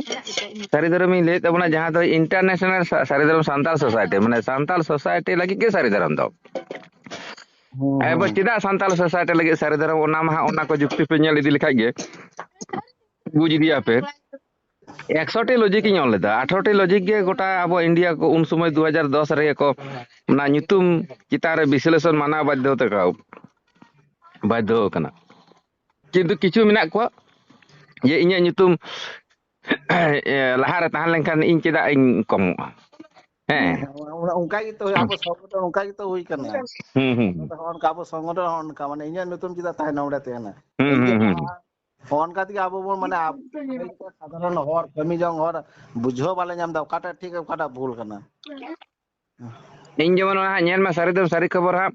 ᱥᱟᱹᱨᱤ ᱫᱷᱚᱨᱚᱢᱤᱧ ᱞᱟᱹᱭᱮᱫ ᱛᱟᱵᱚᱱᱟ, ᱡᱟᱦᱟᱸ ᱫᱚ international ᱥᱟ-, ᱥᱟᱹᱨᱤ ᱫᱷᱚᱨᱚᱢ ᱥᱟᱱᱛᱟᱲ ᱥᱳᱥᱟᱭᱴᱤ, ᱢᱟᱱᱮ ᱥᱟᱱᱛᱟᱲ ᱥᱳᱥᱟᱭᱴᱤ ᱞᱟᱹᱜᱤᱫ ᱜᱮ ᱥᱟᱹᱨᱤ ᱫᱷᱚᱨᱚᱢ ᱫᱚ᱾ ᱦᱩᱸ, ᱮᱵᱚᱝ ᱦᱩᱸ᱾ ᱪᱮᱫᱟᱜ ᱥᱟᱱᱛᱟᱲ ᱥᱳᱥᱟᱭᱴᱤ ᱞᱟᱹᱜᱤᱫ ᱥᱟᱹᱨᱤ ᱫᱷᱚᱨᱚᱢ, ᱚᱱᱟ ᱢᱟ ᱦᱟᱸᱜ, ᱚᱱᱟ ᱠᱚ ᱡᱩᱠᱛᱤ ᱯᱮ ᱧᱮᱞ ᱤᱫᱤ ᱞᱮᱠᱷᱟᱡ ᱜᱮ ᱵᱩᱡᱽ ᱤᱫᱤᱭᱟᱯᱮ᱾ ᱮᱠᱥᱚ ᱴᱤ ᱞᱚᱡᱤᱠ ᱤᱧ ᱚᱞ ᱞᱮᱫᱟ, ᱟᱴᱷᱨᱚ ᱴᱤ ᱞᱚᱡᱤᱠ ᱜᱮ ᱜᱚᱴᱟ ᱟᱵᱚ ᱤᱱᱰᱤᱭᱟ ᱠᱚ ᱩᱱ ᱥᱚᱢᱚᱭ ᱫᱩ ᱦᱟᱡᱟᱨ ᱫᱚᱥ ᱨᱮᱜᱮ ᱠᱚ ᱚᱱᱟ ᱧᱩᱛᱩᱢ ᱪᱮᱛᱟᱱ ᱨᱮ ᱵᱤᱥᱞᱮᱥᱚᱱ ᱢᱟᱱᱟᱣ ᱵᱟᱫᱽᱫᱷᱚ ᱛᱮ ᱠᱚ, ᱵᱟᱫᱽᱫᱷᱚ ᱟᱠᱟᱱᱟ᱾ ᱠᱤᱱᱛᱩ ᱠᱤᱪᱷᱩ ᱢᱮᱱᱟᱜ ᱠᱚᱣᱟ ᱡᱮ ᱤᱧᱟᱹᱜ ᱧᱩᱛᱩᱢ ᱮ, ᱞᱟᱦᱟᱨᱮ ᱛᱟᱦᱮᱸ ᱞᱮᱱᱠᱷᱟᱱ ᱤᱧ ᱪᱮᱫᱟᱜ ᱤᱧ ᱠᱚᱢᱚᱜᱼᱟ? ᱦᱮᱸ᱾ ᱦᱮᱸ, ᱚᱱᱟ, ᱚᱱᱠᱟ ᱜᱮᱛᱚ ᱦᱩᱭ, ᱦᱩᱸ᱾ ᱟᱵᱚ ᱥᱚᱝᱜᱚᱴᱷᱚᱱ ᱚᱱᱠᱟ ᱜᱮᱛᱚ ᱦᱩᱭ ᱠᱟᱱᱟ᱾ ᱦᱩᱸ, ᱦᱩᱸ, ᱦᱩᱸ᱾ ᱱᱚᱜᱼᱚ ᱱᱚᱝᱠᱟ ᱟᱵᱚ ᱥᱚᱝᱜᱚᱴᱷᱚᱱ ᱦᱚᱸ ᱚᱱᱠᱟ, ᱢᱟᱱᱮ, ᱤᱧᱟᱹᱜ ᱧᱩᱛᱩᱢ ᱪᱮᱫᱟᱜ ᱛᱟᱭᱱᱚᱢ ᱨᱮ ᱛᱟᱦᱮᱱᱟ? ᱦᱩᱸ, ᱤᱧ ᱦᱩᱸ, ᱪᱮᱫᱟᱜ ᱦᱩᱸ᱾ ᱦᱚᱸᱜᱼᱚ ᱱᱚᱝᱠᱟ ᱛᱮᱜᱮ ᱟᱵᱚ ᱵᱚᱱ, ᱢᱟᱱᱮ, ᱟᱵᱚ ᱥᱟᱫᱷᱟᱨᱚᱱ ᱦᱚᱲ, ᱠᱟᱹᱢᱤ ᱡᱚᱝ ᱦᱚᱲ ᱵᱩᱡᱷᱟᱹᱣ ᱵᱟᱞᱮ ᱧᱟᱢ ᱮᱫᱟ ᱚᱠᱟᱴᱟᱜ ᱴᱷᱤᱠ, ᱚᱠᱟᱴᱟᱜ ᱵᱷᱩᱞ ᱠᱟᱱᱟ᱾ ᱤᱧ ᱡᱮᱢᱚᱱ ᱚᱱᱟ ᱦᱟᱸᱜ ᱧᱮᱞ ᱢᱮ, ᱥᱟᱹᱨᱤ ᱫᱚ ᱥᱟᱹᱨᱤ ᱠᱷᱚᱵᱚᱨ ᱦᱟᱸᱜ,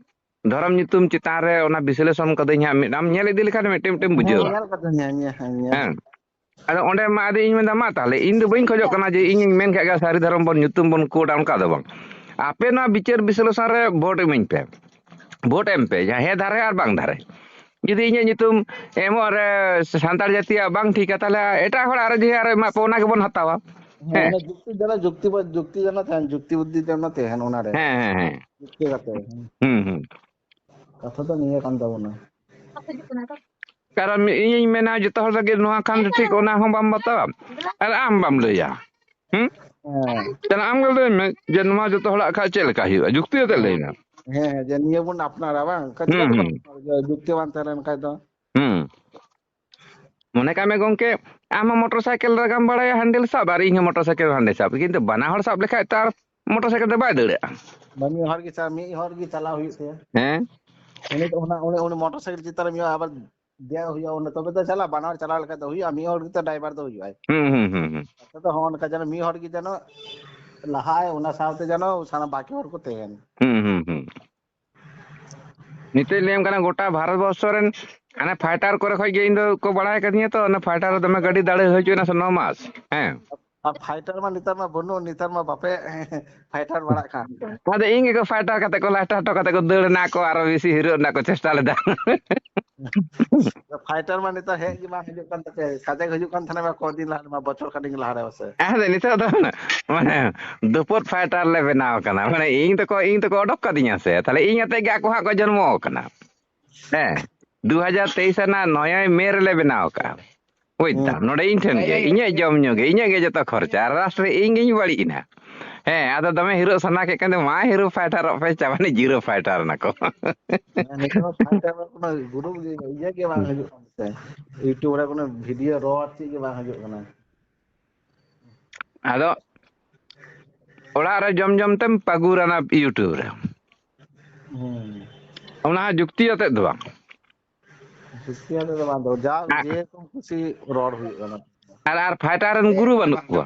ᱫᱷᱚᱨᱚᱢ ᱧᱩᱛᱩᱢ ᱪᱮᱛᱟᱱ ᱨᱮ ᱚᱱᱟ ᱵᱤᱥᱞᱮᱥᱚᱱ ᱠᱟᱹᱫᱟᱹᱧ ᱦᱟᱸᱜ, ᱢᱤᱫ ᱫᱟᱢ ᱧᱮᱞ ᱤᱫᱤ ᱞᱮᱠᱷᱟᱱ ᱢᱤᱫᱴᱮᱱ, ᱢᱤᱫᱴᱮᱱ ᱦᱮᱸ, ᱵᱩᱡᱷᱟᱹᱣᱟ᱾ ᱧᱮᱞ ᱠᱟᱫᱟᱹᱧ, ᱦᱮᱸ, ᱧᱮᱞ, ᱦᱮᱸ, ᱧᱮᱞ᱾ ᱦᱮᱸ᱾ ᱟᱫᱚ ᱚᱸᱰᱮ ᱢᱟ ᱟᱫᱚ ᱤᱧ ᱢᱮᱱᱫᱟ, ᱢᱟ ᱛᱟᱦᱞᱮ ᱤᱧ ᱫᱚ ᱵᱟᱹᱧ ᱠᱷᱚᱡᱚᱜ ᱠᱟᱱᱟ ᱡᱮ ᱤᱧᱤᱧ ᱢᱮᱱ ᱠᱷᱟᱡ ᱜᱮ ᱥᱟᱹᱨᱤ ᱫᱷᱚᱨᱚᱢ ᱵᱚᱱ ᱧᱩᱛᱩᱢ ᱵᱚᱱ ᱠᱳᱰᱟ, ᱚᱱᱠᱟ ᱫᱚ ᱵᱟᱝ᱾ ᱟᱯᱮ ᱱᱚᱣᱟ ᱵᱤᱪᱟᱹᱨ ᱵᱤᱥᱞᱮᱥᱚᱱ ᱨᱮ ᱵᱷᱳᱴ ᱤᱢᱟᱹᱧ ᱯᱮ, ᱵᱷᱳᱴ ᱮᱢ ᱯᱮ, ᱡᱟᱦᱟᱸ ᱦᱮᱸ ᱫᱷᱟᱨᱮ ᱟᱨ ᱵᱟᱝ ᱫᱷᱟᱨᱮ᱾ ᱡᱩᱫᱤ ᱤᱧᱟᱹᱜ ᱧᱩᱛᱩᱢ ᱮᱢᱚᱜ ᱨᱮ ᱥᱟᱱᱛᱟᱲ ᱡᱟᱹᱛᱤᱭᱟᱜ ᱵᱟᱝ ᱴᱷᱤᱠᱟ, ᱛᱟᱦᱞᱮ ᱮᱴᱟᱜ ᱦᱚᱲ ᱟᱨᱚ ᱡᱮ ᱟᱨᱚ ᱮᱢᱟ ᱯᱮ, ᱚᱱᱟ ᱜᱮᱵᱚᱱ ᱦᱟᱛᱟᱣᱟ᱾ ᱦᱮᱸ, ᱦᱮᱸ᱾ ᱚᱱᱟ ᱡᱩᱠᱛᱤ ᱡᱟᱱᱟ, ᱡᱩᱠᱛᱤ ᱵᱟ-, ᱡᱩᱠᱛᱤ ᱡᱟᱱᱟ ᱛᱟᱦᱮᱱ, ᱡᱩᱠᱛᱤ ᱵᱩᱫᱽᱫᱷᱤ ᱡᱟᱱᱟ ᱛᱟᱦᱮᱱ ᱚᱱᱟᱨᱮ᱾ ᱦᱮᱸ, ᱦᱮᱸ, ᱦᱮᱸ᱾ ᱡᱩᱠᱛᱤ ᱠᱟᱛᱮ᱾ ᱦᱩᱸ, ᱦᱩᱸ᱾ ᱠᱟᱛᱷᱟ ᱫᱚ ᱱᱤᱭᱟᱹ ᱠᱟᱱ ᱛᱟᱵᱚᱱᱟ᱾ ᱠᱟᱨᱚᱱ ᱤᱧᱤᱧ ᱢᱮᱱᱟ, ᱡᱚᱛᱚ ᱦᱚᱲ ᱞᱟᱹᱜᱤᱫ ᱱᱚᱣᱟ ᱠᱷᱟᱱ ᱫᱚ ᱴᱷᱤᱠ, ᱚᱱᱟ ᱦᱚᱸ ᱵᱟᱢ ᱵᱟᱛᱟᱣᱟ ᱟᱨ ᱟᱢ ᱵᱟᱢ ᱞᱟᱹᱭᱟ᱾ ᱦᱩᱸ? ᱦᱮᱸ᱾ ᱛᱟᱦᱞᱮ ᱟᱢ ᱜᱮ ᱞᱟᱹᱭ ᱢᱮ ᱡᱮ ᱱᱚᱣᱟ ᱡᱚᱛᱚ ᱦᱚᱲᱟᱜ ᱠᱷᱟᱡ ᱪᱮᱫ ᱞᱮᱠᱟ ᱦᱩᱭᱩᱜᱼᱟ? ᱡᱩᱠᱛᱤ ᱠᱟᱛᱮ ᱞᱟᱹᱭ ᱢᱮ᱾ ᱦᱮᱸ, ᱦᱮᱸ, ᱡᱮ ᱱᱤᱭᱟᱹ ᱵᱚᱱ ᱟᱯᱱᱟᱨᱟ, ᱵᱟᱝ? ᱦᱩᱸ, ᱪᱮᱫᱟᱜ ᱦᱩᱸ᱾ ᱵᱟᱵᱚᱱ ᱟᱯᱱᱟᱨᱟ? ᱡᱩᱠᱛᱤ ᱵᱟᱝ ᱛᱟᱦᱮᱸ ᱞᱮᱱ ᱠᱷᱟᱡ ᱫᱚ᱾ ᱦᱩᱸ᱾ ᱢᱚᱱᱮ ᱠᱟᱜ ᱢᱮ ᱜᱚᱝᱠᱮ, ᱟᱢ ᱦᱚᱸ ᱢᱚᱴᱚᱨ ᱥᱟᱭᱠᱮᱞ ᱨᱟᱜᱟᱢ ᱵᱟᱲᱟᱭᱟ, ᱦᱮᱱᱰᱮᱞ ᱥᱟᱵ, ᱟᱨ ᱤᱧ ᱦᱚᱸ ᱢᱚᱴᱚᱨ ᱥᱟᱭᱠᱮᱞ ᱦᱮᱱᱰᱮᱞ ᱥᱟᱵ, ᱠᱤᱱᱛᱩ ᱵᱟᱱᱟ ᱦᱚᱲ ᱥᱟᱵ ᱞᱮᱠᱷᱟᱡ ᱛᱚ ᱟᱨ ᱢᱚᱴᱚᱨ ᱥᱟᱭᱠᱮᱞ ᱫᱚ ᱵᱟᱭ ᱫᱟᱹᱲᱟᱜᱼᱟ᱾ ᱢᱤᱫ ᱦᱚᱲ ᱜᱮ ᱪᱟ-, ᱢᱤᱫ ᱦᱚᱲ ᱜᱮ ᱪᱟᱞᱟᱣ ᱦᱩᱭᱩᱜ ᱛᱟᱭᱟ᱾ ᱦᱮᱸ᱾ ᱩᱱᱤ ᱫᱚ ᱚᱱᱟ, ᱩᱱᱤ, ᱩᱱᱤ ᱢᱚᱴᱚᱨ ᱥᱟᱭᱠᱮᱞ ᱪᱮᱛᱟᱱ ᱨᱮ ᱢᱤᱫ ᱦᱚᱲ ᱟᱵᱟᱨ ᱫᱮᱡ ᱦᱩᱭᱩᱜᱼᱟ, ᱩᱱᱤ ᱛᱚᱵᱮ ᱛᱚ ᱪᱟᱞᱟᱜᱼᱟ, ᱵᱟᱱᱟ ᱦᱚᱲ ᱪᱟᱞᱟᱣ ᱞᱮᱠᱷᱟᱡ ᱫᱚ ᱦᱩᱭᱩᱜᱼᱟ, ᱢᱤᱫ ᱦᱚᱲ ᱜᱮᱛᱚ ᱰᱨᱟᱭᱵᱷᱟᱨ ᱫᱚ ᱦᱩᱭᱩᱜᱼᱟᱭ᱾ ᱦᱩᱸ, ᱦᱩᱸ, ᱦᱩᱸ, ᱦᱩᱸ᱾ ᱱᱚᱛᱮ ᱫᱚ ᱦᱚᱸᱜᱼᱚ ᱱᱚᱝᱠᱟ ᱡᱮᱱᱚ ᱢᱤᱫ ᱦᱚᱲ ᱜᱮ ᱡᱮᱱᱚ ᱞᱟᱦᱟᱜᱼᱟᱭ, ᱚᱱᱟ ᱥᱟᱶᱛᱮ ᱡᱮᱱᱚ ᱥᱟᱱᱟᱢ ᱵᱟᱹᱠᱤ ᱦᱚᱲ ᱠᱚ ᱛᱟᱦᱮᱱ᱾ ᱦᱩᱸ, ᱦᱩᱸ, ᱦᱩᱸ᱾ ᱱᱤᱛᱚᱜ ᱤᱧ ᱞᱟᱹᱭᱟᱢ ᱠᱟᱱᱟ, ᱜᱚᱴᱟ ᱵᱷᱟᱨᱚᱛ ᱵᱚᱨᱥᱚ ᱨᱮᱱ ᱦᱟᱱᱮ ᱯᱷᱟᱭᱴᱟᱨ ᱠᱚᱨᱮ ᱠᱷᱚᱡ ᱜᱮ ᱤᱧ ᱫᱚ ᱠᱚ ᱵᱟᱲᱟᱭ ᱠᱟᱫᱤᱧᱟ ᱛᱚ, ᱚᱱᱟ ᱯᱷᱟᱭᱴᱟᱨ ᱨᱮ ᱫᱚᱢᱮ ᱜᱟᱹᱰᱤ ᱫᱟᱲᱮ ᱦᱩᱭ ᱦᱚᱪᱚᱭᱮᱱᱟ ᱥᱮ ᱱᱚ ᱢᱟᱥ᱾ ᱦᱮᱸ᱾ ᱟᱨ ᱯᱷᱟᱭᱴᱟᱨ ᱢᱟ ᱱᱮᱛᱟᱨ ᱢᱟ ᱵᱟᱹᱱᱩᱜ, ᱱᱮᱛᱟᱨ ᱢᱟ ᱵᱟᱯᱮ ᱯᱷᱟᱭᱴᱟᱨ ᱵᱟᱲᱟᱜ ᱠᱟᱱ᱾ ᱟᱫᱚ ᱤᱧ ᱜᱮᱠᱚ ᱯᱷᱟᱭᱴᱟᱨ ᱠᱟᱛᱮ ᱠᱚ, ᱞᱟᱭᱴᱟᱨ ᱦᱚᱴᱚ ᱠᱟᱛᱮ ᱠᱚ ᱫᱟᱹᱲ ᱮᱱᱟ ᱠᱚ, ᱟᱨᱚ ᱵᱮᱥᱤ ᱦᱤᱨᱟᱹᱜ ᱨᱮᱱᱟᱜ ᱠᱚ ᱪᱮᱥᱴᱟ ᱞᱮᱫᱟ᱾ ᱯᱷᱟᱭᱴᱟᱨ ᱢᱟ ᱱᱮᱛᱟᱨ ᱦᱮᱡ ᱜᱮ ᱵᱟᱝ ᱦᱤᱡᱩᱜ ᱠᱟᱱ ᱛᱟᱯᱮ, ᱥᱟᱡᱮ ᱦᱤᱡᱩᱜ ᱠᱟᱱ ᱛᱟᱦᱮᱱᱟ ᱢᱟ ᱠᱚᱫᱤᱱ ᱞᱟᱦᱟ ᱨᱮ ᱢᱟ, ᱵᱚᱪᱷᱚᱨ ᱠᱷᱟᱱᱤᱠ ᱞᱟᱦᱟ ᱨᱮ ᱢᱟᱥᱮ᱾ ᱟᱫᱚ ᱱᱤᱛᱚᱜ ᱫᱚ ᱢᱟᱱᱮ ᱫᱩᱯᱩᱫ ᱯᱷᱟᱭᱴᱟᱨ ᱞᱮ ᱵᱮᱱᱟᱣ ᱠᱟᱱᱟ, ᱢᱟᱱᱮ ᱤᱧ ᱛᱮᱠᱚ, ᱤᱧ ᱛᱮᱠᱚ ᱚᱰᱚᱠ ᱠᱟᱫᱤᱧᱟ ᱥᱮ, ᱛᱟᱦᱞᱮ ᱤᱧ ᱟᱛᱮ ᱜᱮ ᱟᱠᱚ ᱦᱟᱸᱜ ᱠᱚ ᱡᱚᱱᱢᱚ ᱠᱟᱱᱟ᱾ ᱦᱮᱸ, ᱫᱩ ᱦᱟᱡᱟᱨ ᱛᱮᱭᱤᱥ ᱨᱮᱱᱟᱜ ᱱᱚᱭᱚᱭ ᱢᱮ ᱨᱮᱞᱮ ᱵᱮᱱᱟᱣ ᱠᱟᱜᱼᱟ᱾ ᱵᱩᱡᱽ ᱦᱩᱸ᱾ ᱫᱟᱢ, ᱱᱚᱰᱮ ᱤᱧ ᱴᱷᱮᱱ ᱜᱮ, ᱤᱧᱟᱹᱜ ᱡᱚᱢ ᱧᱩ ᱜᱮ, ᱤᱧᱟᱹᱜ ᱜᱮ ᱡᱚᱛᱚ ᱠᱷᱚᱨᱪᱟ, ᱟᱨ ᱞᱟᱥᱴ ᱨᱮ ᱤᱧ ᱜᱤᱧ ᱵᱟᱹᱲᱤᱡ ᱮᱱᱟ᱾ ᱦᱮᱸ, ᱟᱫᱚ ᱫᱚᱢᱮ ᱦᱤᱨᱳᱜ ᱥᱟᱱᱟ ᱠᱮᱫ ᱠᱷᱟᱱ ᱫᱚ, ᱢᱟ ᱦᱤᱨᱳ ᱯᱷᱟᱭᱴᱟᱨᱚᱜ ᱯᱮ, ᱪᱟᱵᱟᱱᱤᱡ ᱡᱤᱨᱳ ᱯᱷᱟᱭᱴᱟᱨ ᱮᱱᱟ ᱠᱚ᱾ ᱦᱮᱸ, ᱱᱤᱛᱚᱜ ᱯᱷᱟᱭᱴᱟᱨ ᱨᱮ ᱠᱳᱱᱳ ᱜᱩᱨᱩᱯ ᱜᱮ, ᱤᱭᱟᱹ ᱜᱮ ᱵᱟᱝ ᱦᱤᱡᱩᱜ ᱠᱟᱱ ᱛᱟᱭ᱾ YouTube ᱨᱮ ᱠᱳᱱᱳ ᱵᱷᱤᱰᱤᱭᱳ ᱨᱚᱲ ᱪᱮᱫ ᱜᱮ ᱵᱟᱝ ᱦᱤᱡᱩᱜ ᱠᱟᱱᱟ᱾ ᱟᱫᱚ ᱚᱲᱟᱜ ᱨᱮ ᱡᱚᱢ ᱡᱚᱢ ᱛᱮᱢ ᱯᱟᱹᱜᱩᱨᱟᱱᱟ YouTube ᱨᱮ᱾ ᱦᱩᱸ᱾ ᱚᱱᱟ ᱦᱚᱸ ᱡᱩᱠᱛᱤ ᱟᱛᱮᱫ ᱫᱚ ᱵᱟᱝ᱾ ᱡᱩᱠᱛᱤ ᱟᱛᱮᱫ ᱫᱚ ᱵᱟᱝ, ᱫᱚ ᱡᱟ ᱟᱜ- ᱡᱮᱨᱚᱠᱚᱢ ᱠᱩᱥᱤ ᱨᱚᱲ ᱦᱩᱭᱩᱜ ᱠᱟᱱᱟ᱾ ᱟᱨ, ᱟᱨ ᱯᱷᱟᱭᱴᱟᱨ ᱨᱮᱱ ᱜᱩᱨᱩ ᱵᱟᱹᱱᱩᱜ ᱠᱚᱣᱟ᱾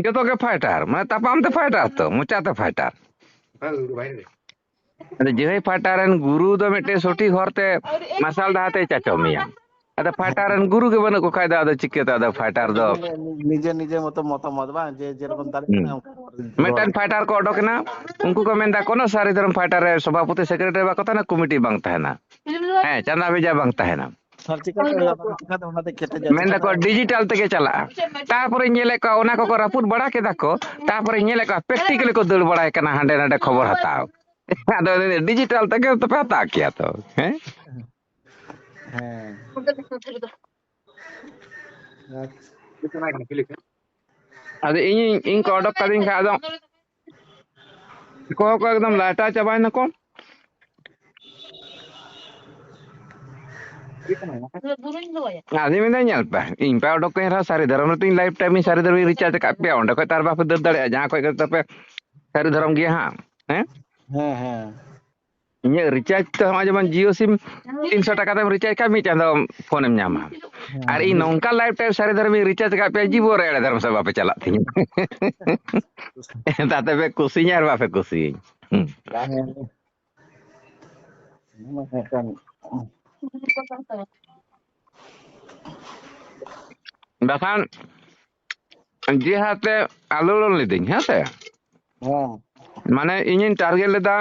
ᱡᱚᱛᱚ ᱜᱮ ᱯᱷᱟᱭᱴᱟᱨ, ᱢᱟᱱᱮ ᱛᱟᱯᱟᱢ ᱛᱮ ᱯᱷᱟᱭᱴᱟᱨ ᱛᱚ, ᱢᱚᱪᱟ ᱛᱮ ᱯᱷᱟᱭᱴᱟᱨ᱾ ᱟᱫᱚ ᱡᱟᱹᱦᱟᱹᱭ ᱯᱷᱟᱭᱴᱟᱨ ᱨᱮᱱ ᱜᱩᱨᱩ ᱫᱚ ᱢᱤᱫᱴᱮᱱ ᱥᱚᱴᱷᱤᱠ ᱦᱚᱨ ᱛᱮ ᱢᱟᱨᱥᱟᱞ ᱰᱟᱦᱟᱨ ᱛᱮᱭ ᱪᱟᱪᱚ ᱢᱮᱭᱟ᱾ ᱟᱫᱚ ᱯᱷᱟᱭᱴᱟᱨ ᱨᱮᱱ ᱜᱩᱨᱩ ᱜᱮ ᱵᱟᱹᱱᱩᱜ ᱠᱚ ᱠᱷᱟᱡ ᱫᱚ ᱟᱫᱚ ᱪᱤᱠᱟᱹᱛᱮ ᱟᱫᱚ ᱯᱷᱟᱭᱴᱟᱨ ᱫᱚ? ᱱᱤᱡᱮ, ᱱᱤᱡᱮ ᱢᱚᱛᱚ ᱢᱚᱛᱟᱢᱚᱛ ᱵᱟᱝ, ᱡᱮ ᱡᱮᱨᱚᱠᱚᱢ ᱫᱟᱲᱮᱭᱟᱜ ᱦᱩᱸ᱾ ᱠᱟᱱᱟ ᱚᱱᱠᱟ ᱨᱚᱲ᱾ ᱢᱤᱫᱴᱮᱱ ᱯᱷᱟᱭᱴᱟᱨ ᱠᱚ ᱚᱰᱚᱠ ᱮᱱᱟ, ᱩᱱᱠᱩ ᱠᱚ ᱢᱮᱱᱫᱟ ᱠᱳᱱᱳ ᱥᱟᱹᱨᱤ ᱫᱷᱚᱨᱚᱢ ᱯᱷᱟᱭᱴᱟᱨ ᱨᱮ ᱥᱚᱵᱷᱟᱯᱚᱛᱤ ᱥᱮᱠᱨᱮᱴᱟᱨᱤ ᱵᱟᱠᱚ ᱛᱟᱦᱮᱱᱟ, ᱠᱚᱢᱤᱴᱤ ᱵᱟᱝ ᱛᱟᱦᱮᱱᱟ᱾ ᱦᱮᱸ, ᱪᱟᱸᱫᱟ ᱵᱷᱮᱡᱟ ᱵᱟᱝ ᱛᱟᱦᱮᱱᱟ᱾ ᱟᱨ ᱪᱤᱠᱟᱹᱛᱮ ᱦᱩᱭᱩᱜᱼᱟ? ᱪᱤᱠᱟᱹᱛᱮ ᱚᱱᱟ ᱛᱮ ᱠᱮᱴᱮᱡᱚᱜᱼᱟ? ᱢᱮᱱ ᱫᱟᱠᱚ ᱪᱤᱠᱟᱹᱛᱮ? ᱰᱤᱡᱤᱴᱟᱞ ᱛᱮᱜᱮ ᱪᱟᱞᱟᱜᱼᱟ᱾ ᱛᱟᱨᱯᱚᱨᱮ ᱧᱮᱞᱮᱫ ᱠᱚᱣᱟ ᱚᱱᱟ ᱠᱚᱠᱚ ᱨᱟᱹᱯᱩᱫ ᱵᱟᱲᱟ ᱠᱮᱫᱟ ᱠᱚ, ᱛᱟᱨᱯᱚᱨᱮ ᱧᱮᱞᱮᱫ ᱠᱚᱣᱟ ᱯᱨᱮᱠᱴᱤᱠᱟᱞᱤ ᱠᱚ ᱫᱟᱹᱲ ᱵᱟᱲᱟᱭ ᱠᱟᱱᱟ ᱦᱟᱸᱰᱮ ᱱᱟᱰᱮ ᱠᱷᱚᱵᱚᱨ ᱦᱟᱛᱟᱣ᱾ ᱟᱫᱚ ᱰᱤᱡᱤᱴᱟᱞ ᱛᱮᱜᱮ ᱛᱚᱯᱮ ᱦᱟᱛᱟᱣ ᱠᱮᱭᱟ ᱛᱚ, ᱦᱮᱸ? ᱦᱮᱸ᱾ ᱟᱪᱪᱷᱟ᱾ ᱟᱫᱚ ᱤᱧ, ᱤᱧ ᱠᱚ ᱚᱰᱚᱠ ᱠᱟᱫᱤᱧ ᱠᱷᱟᱱ ᱟᱫᱚ ᱠᱚ, ᱠᱚ ᱮᱠᱫᱚᱢ ᱞᱟᱴᱟ ᱪᱟᱵᱟᱭ ᱱᱟᱠᱚ᱾ ᱟᱫᱚᱧ ᱢᱮᱱᱫᱟ, "ᱧᱮᱞ ᱯᱮ, ᱤᱧ ᱯᱮ ᱚᱰᱚᱠ ᱠᱟᱹᱧ ᱨᱮᱦᱚᱸ ᱥᱟᱹᱨᱤ ᱫᱷᱚᱨᱚᱢ ᱨᱮ ᱛᱤᱧ ᱞᱟᱭᱤᱯᱷ ᱴᱟᱭᱤᱢ ᱤᱧ ᱥᱟᱹᱨᱤ ᱫᱷᱚᱨᱚᱢ ᱤᱧ ᱨᱤᱪᱟᱨᱡᱽ ᱟᱠᱟᱫ ᱯᱮᱭᱟ, ᱚᱸᱰᱮ ᱠᱷᱚᱡ ᱛᱚ ᱟᱨ ᱵᱟᱯᱮ ᱫᱟᱹᱲ ᱫᱟᱲᱮᱭᱟᱜᱼᱟ, ᱡᱟᱦᱟᱸ ᱠᱷᱚᱡ ᱜᱮ ᱛᱟᱯᱮ ᱥᱟᱹᱨᱤ ᱫᱷᱚᱨᱚᱢ ᱜᱮᱭᱟ ᱦᱟᱸᱜ, ᱦᱮᱸ?" ᱦᱮᱸ, ᱦᱮᱸ᱾ ᱤᱧᱟᱹᱜ ᱨᱤᱪᱟᱨᱡᱽ ᱛᱮ ᱦᱚᱸᱜᱼᱚᱭ ᱡᱮᱢᱚᱱ ᱡᱤᱭᱳ ᱥᱤᱢ ᱛᱤᱱᱥᱚ ᱴᱟᱠᱟ ᱛᱮᱢ ᱨᱤᱪᱟᱨᱡᱽ ᱠᱷᱟᱡ ᱢᱤᱫ ᱪᱟᱸᱫᱚ ᱯᱷᱳᱱᱮᱢ ᱧᱟᱢᱟ᱾ ᱟᱨ ᱤᱧ ᱱᱚᱝᱠᱟ ᱞᱟᱭᱤᱯᱷ ᱴᱟᱭᱤᱢ ᱥᱟᱹᱨᱤ ᱫᱷᱚᱨᱚᱢ ᱤᱧ ᱨᱤᱪᱟᱨᱡᱽ ᱟᱠᱟᱫ ᱯᱮᱭᱟ, ᱡᱤᱵᱚᱱ ᱨᱮ ᱮᱲᱮ ᱫᱷᱚᱨᱚᱢ ᱥᱮᱫ ᱵᱟᱯᱮ ᱪᱟᱞᱟᱜ ᱛᱤᱧᱟᱹ᱾ ᱛᱟᱛᱮ ᱯᱮ ᱠᱩᱥᱤᱧᱟ ᱟᱨ ᱵᱟᱯᱮ ᱠᱩᱥᱤᱭᱟᱹᱧ᱾ ᱦᱩᱸ᱾ ᱦᱮᱸ᱾ ᱚᱱᱟ ᱦᱚᱸ ᱠᱟᱱ᱾ ᱵᱟᱠᱷᱟᱱ ᱡᱮ ᱦᱟᱛᱮ ᱟᱞᱳᱲᱚᱱ ᱞᱤᱫᱟᱹᱧ, ᱦᱮᱸ ᱥᱮ? ᱦᱮᱸ᱾ ᱢᱟᱱᱮ ᱤᱧᱤᱧ ᱴᱟᱨᱜᱮᱴ ᱞᱮᱫᱟ,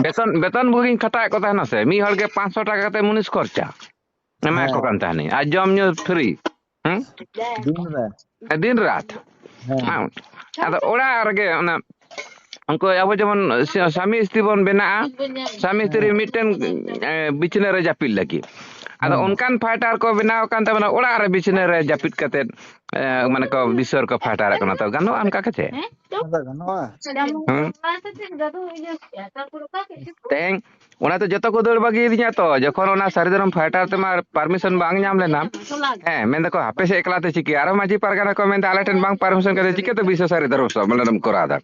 ᱵᱮᱛᱚᱱ, ᱵᱮᱛᱚᱱ ᱵᱷᱳᱜᱤᱧ ᱠᱷᱟᱴᱟᱣᱮᱫ ᱠᱚ ᱛᱟᱦᱮᱱᱟ ᱥᱮ, ᱢᱤᱫ ᱦᱚᱲ ᱜᱮ ᱯᱟᱸᱪᱥᱚ ᱴᱟᱠᱟ ᱠᱟᱛᱮ ᱢᱩᱱᱤᱥ ᱠᱷᱚᱨᱪᱟ ᱮᱢᱟᱭ ᱠᱚ ᱦᱮᱸ᱾ ᱠᱟᱱ ᱛᱟᱦᱮᱱᱤᱧ, ᱟᱨ ᱡᱚᱢ ᱧᱩ ᱯᱷᱨᱤ᱾ ᱦᱮᱸ? ᱫᱤᱱ ᱨᱮ᱾ ᱫᱤᱱ ᱨᱟᱛ᱾ ᱦᱮᱸ᱾ ᱦᱮᱸ᱾ ᱟᱫᱚ ᱚᱲᱟᱜ ᱨᱮᱜᱮ ᱚᱱᱟ ᱩᱱᱠᱩ ᱟᱵᱚ ᱡᱮᱢᱚᱱ ᱥᱟ-, ᱥᱟᱢᱤ ᱤᱥᱛᱨᱤ ᱵᱚᱱ ᱵᱮᱱᱟᱜᱼᱟ, ᱥᱟᱢᱤ ᱤᱥᱛᱨᱤ ᱦᱮᱸ᱾ ᱢᱤᱫᱴᱮᱱ, ᱮ, ᱵᱤᱪᱷᱱᱟᱹ ᱨᱮ ᱡᱟᱹᱯᱤᱫ ᱞᱟᱹᱜᱤᱫ᱾ ᱟᱫᱚ ᱦᱮᱸ᱾ ᱚᱱᱠᱟᱱ ᱯᱷᱟᱭᱴᱟᱨ ᱠᱚ ᱵᱮᱱᱟᱣ ᱟᱠᱟᱱ ᱛᱟᱵᱚᱱᱟ, ᱚᱲᱟᱜ ᱨᱮ ᱵᱤᱪᱷᱱᱟᱹ ᱨᱮ ᱡᱟᱹᱯᱤᱫ ᱠᱟᱛᱮᱫ, ᱮ, ᱢᱟᱱᱮ ᱠᱚ ᱵᱤᱥᱥᱚᱨ ᱠᱚ ᱯᱷᱟᱭᱴᱟᱨᱮᱫ ᱠᱟᱱᱟ᱾ ᱛᱚ ᱜᱟᱱᱚᱜᱼᱟ ᱚᱱᱠᱟ ᱠᱟᱛᱮ? ᱚᱱᱟ ᱫᱚ ᱜᱟᱱᱚᱜᱼᱟ? ᱦᱮᱸ? ᱛᱮᱦᱮᱧ ᱚᱱᱟ ᱛᱮ ᱡᱚᱛᱚ ᱠᱚ ᱫᱟᱹᱲ ᱵᱟᱹᱜᱤᱭᱟᱫᱤᱧᱟ ᱛᱚ, ᱡᱚᱠᱷᱚᱱ ᱚᱱᱟ ᱥᱟᱹᱨᱤ ᱫᱷᱚᱨᱚᱢ ᱯᱷᱟᱭᱴᱟᱨ ᱛᱮᱢᱟ ᱯᱟᱨᱢᱤᱥᱚᱱ ᱵᱟᱝ ᱧᱟᱢ ᱞᱮᱱᱟ᱾ ᱦᱮᱸ, ᱢᱮᱱ ᱫᱟᱠᱚ, "ᱦᱟᱯᱮ ᱥᱮ ᱮᱠᱞᱟ ᱛᱮ ᱪᱤᱠᱟᱹᱭᱟ?" ᱟᱨᱦᱚᱸ ᱢᱟᱹᱡᱷᱤ ᱯᱟᱨᱜᱟᱱᱟ ᱠᱚ ᱢᱮᱱᱫᱟ, "ᱟᱞᱮ ᱴᱷᱮᱱ ᱵᱟᱝ ᱯᱟᱨᱢᱤᱥᱚᱱ ᱠᱟᱛᱮ ᱪᱤᱠᱟᱹᱛᱮ ᱵᱤᱥᱥᱚ ᱥᱟᱹᱨᱤ ᱫᱷᱚᱨᱚᱢ ᱥᱚᱢᱢᱮᱞᱚᱱᱮᱢ ᱠᱚᱨᱟᱣ ᱮᱫᱟ?"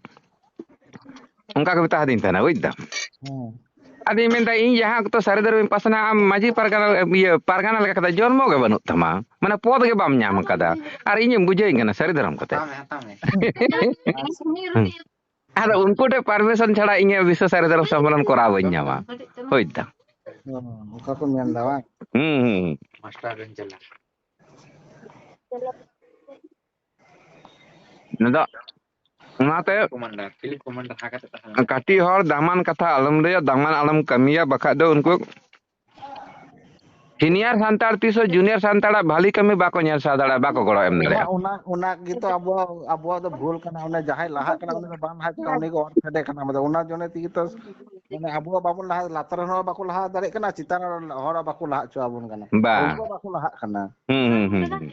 ᱚᱱᱠᱟ ᱠᱚ ᱢᱮᱛᱟ ᱦᱟᱫᱤᱧ ᱛᱟᱦᱮᱱᱟ, ᱵᱩᱡ ᱫᱟᱢ? ᱦᱮᱸ᱾ ᱟᱫᱚᱧ ᱢᱮᱱᱫᱟ, "ᱤᱧ ᱡᱟᱦᱟᱸ ᱚᱠᱛᱚ ᱥᱟᱹᱨᱤ ᱫᱷᱚᱨᱚᱢ ᱤᱧ ᱯᱟᱥᱱᱟᱣᱟ, ᱟᱢ ᱢᱟᱹᱡᱷᱤ ᱯᱟᱨᱜᱟᱱᱟ, ᱤᱭᱟᱹ, ᱯᱟᱨᱜᱟᱱᱟ ᱞᱮᱠᱟ ᱠᱟᱛᱮ ᱡᱚᱱᱢᱚ ᱜᱮ ᱵᱟᱹᱱᱩᱜ ᱛᱟᱢᱟ, ᱢᱟᱱᱮ ᱯᱚᱫ ᱜᱮ ᱵᱟᱢ ᱧᱟᱢ ᱟᱠᱟᱫᱟ, ᱟᱨ ᱤᱧᱮᱢ ᱵᱩᱡᱷᱟᱹᱣᱤᱧ ᱠᱟᱱᱟ ᱥᱟᱹᱨᱤ ᱫᱷᱚᱨᱚᱢ ᱠᱟᱛᱮ?" ᱦᱮᱸ᱾ ᱟᱫᱚ ᱩᱱᱠᱩ ᱴᱷᱮᱱ ᱯᱟᱨᱢᱤᱥᱚᱱ ᱪᱷᱟᱲᱟ ᱤᱧᱟᱹᱜ ᱵᱤᱥᱥᱚ ᱥᱟᱹᱨᱤ ᱫᱷᱚᱨᱚᱢ ᱥᱚᱢᱢᱮᱞᱚᱱ ᱠᱚᱨᱟᱣ ᱵᱟᱹᱧ ᱧᱟᱢᱟ᱾ ᱦᱳᱭ ᱫᱟ᱾ ᱚ, ᱚᱱᱠᱟ ᱠᱚ ᱢᱮᱱ ᱫᱟ ᱵᱟᱝ? ᱦᱩᱸ, ᱦᱩᱸ, ᱦᱩᱸ᱾ ᱱᱤᱛᱚᱜ ᱚᱱᱟᱛᱮ ᱠᱟᱹᱴᱤᱡ ᱦᱚᱲ ᱫᱟᱢᱟᱱ ᱠᱟᱛᱷᱟ ᱟᱞᱚᱢ ᱞᱟᱹᱭᱟ, ᱫᱟᱢᱟᱱ ᱟᱞᱚᱢ ᱠᱟᱹᱢᱤᱭᱟ, ᱵᱟᱠᱷᱟᱡ ᱫᱚ ᱩᱱᱠᱩ ᱥᱤᱱᱤᱭᱟᱨ ᱥᱟᱱᱛᱟᱲ ᱛᱤᱥ ᱦᱚᱸ ᱡᱩᱱᱤᱭᱟᱨ ᱥᱟᱱᱛᱟᱲᱟᱜ ᱵᱷᱟᱞᱤ ᱠᱟᱹᱢᱤ ᱵᱟᱠᱚ ᱧᱮᱞ ᱥᱟᱦᱟᱣ ᱫᱟᱲᱮᱭᱟᱜᱼᱟ, ᱵᱟᱠᱚ ᱜᱚᱲᱚ ᱮᱢ ᱚᱱᱟ, ᱫᱟᱲᱮᱭᱟᱜᱼᱟ᱾ ᱚᱱᱟ, ᱚᱱᱟ ᱜᱮᱛᱚ ᱟᱵᱚ, ᱟᱵᱚᱣᱟᱜ ᱫᱚ ᱵᱷᱩᱞ ᱠᱟᱱᱟ᱾ ᱚᱱᱮ ᱡᱟᱦᱟᱸᱭ ᱞᱟᱦᱟᱜ ᱠᱟᱱᱟ, ᱩᱱᱤ ᱫᱚ ᱵᱟᱝ ᱞᱟᱦᱟᱭ ᱠᱟᱱᱟ, ᱩᱱᱤ ᱜᱮ ᱚᱨ ᱯᱷᱮᱰᱮ ᱠᱟᱱᱟ᱾ ᱟᱫᱚ ᱚᱱᱟ ᱡᱚᱱᱮ ᱛᱮᱜᱮ ᱛᱚ, ᱢᱟᱱᱮ, ᱟᱵᱚ ᱵᱟᱵᱚᱱ ᱞᱟᱦᱟ, ᱞᱟᱛᱟᱨ ᱨᱮᱱ ᱦᱚᱲ ᱵᱟᱠᱚ ᱞᱟᱦᱟ ᱫᱟᱲᱮᱭᱟᱜ ᱠᱟᱱᱟ, ᱪᱮᱛᱟᱱ ᱨᱮ ᱦᱚᱲ ᱵᱟᱠᱚ ᱞᱟᱦᱟ ᱦᱚᱪᱚ ᱟᱵᱚᱱ ᱠᱟᱱᱟ, ᱵᱟ᱾ ᱩᱱᱠᱩ ᱵᱟᱠᱚ ᱞᱟᱦᱟᱜ ᱠᱟᱱᱟ᱾ ᱦᱩᱸ, ᱦᱩᱸ, ᱦᱩᱸ, ᱦᱩᱸ᱾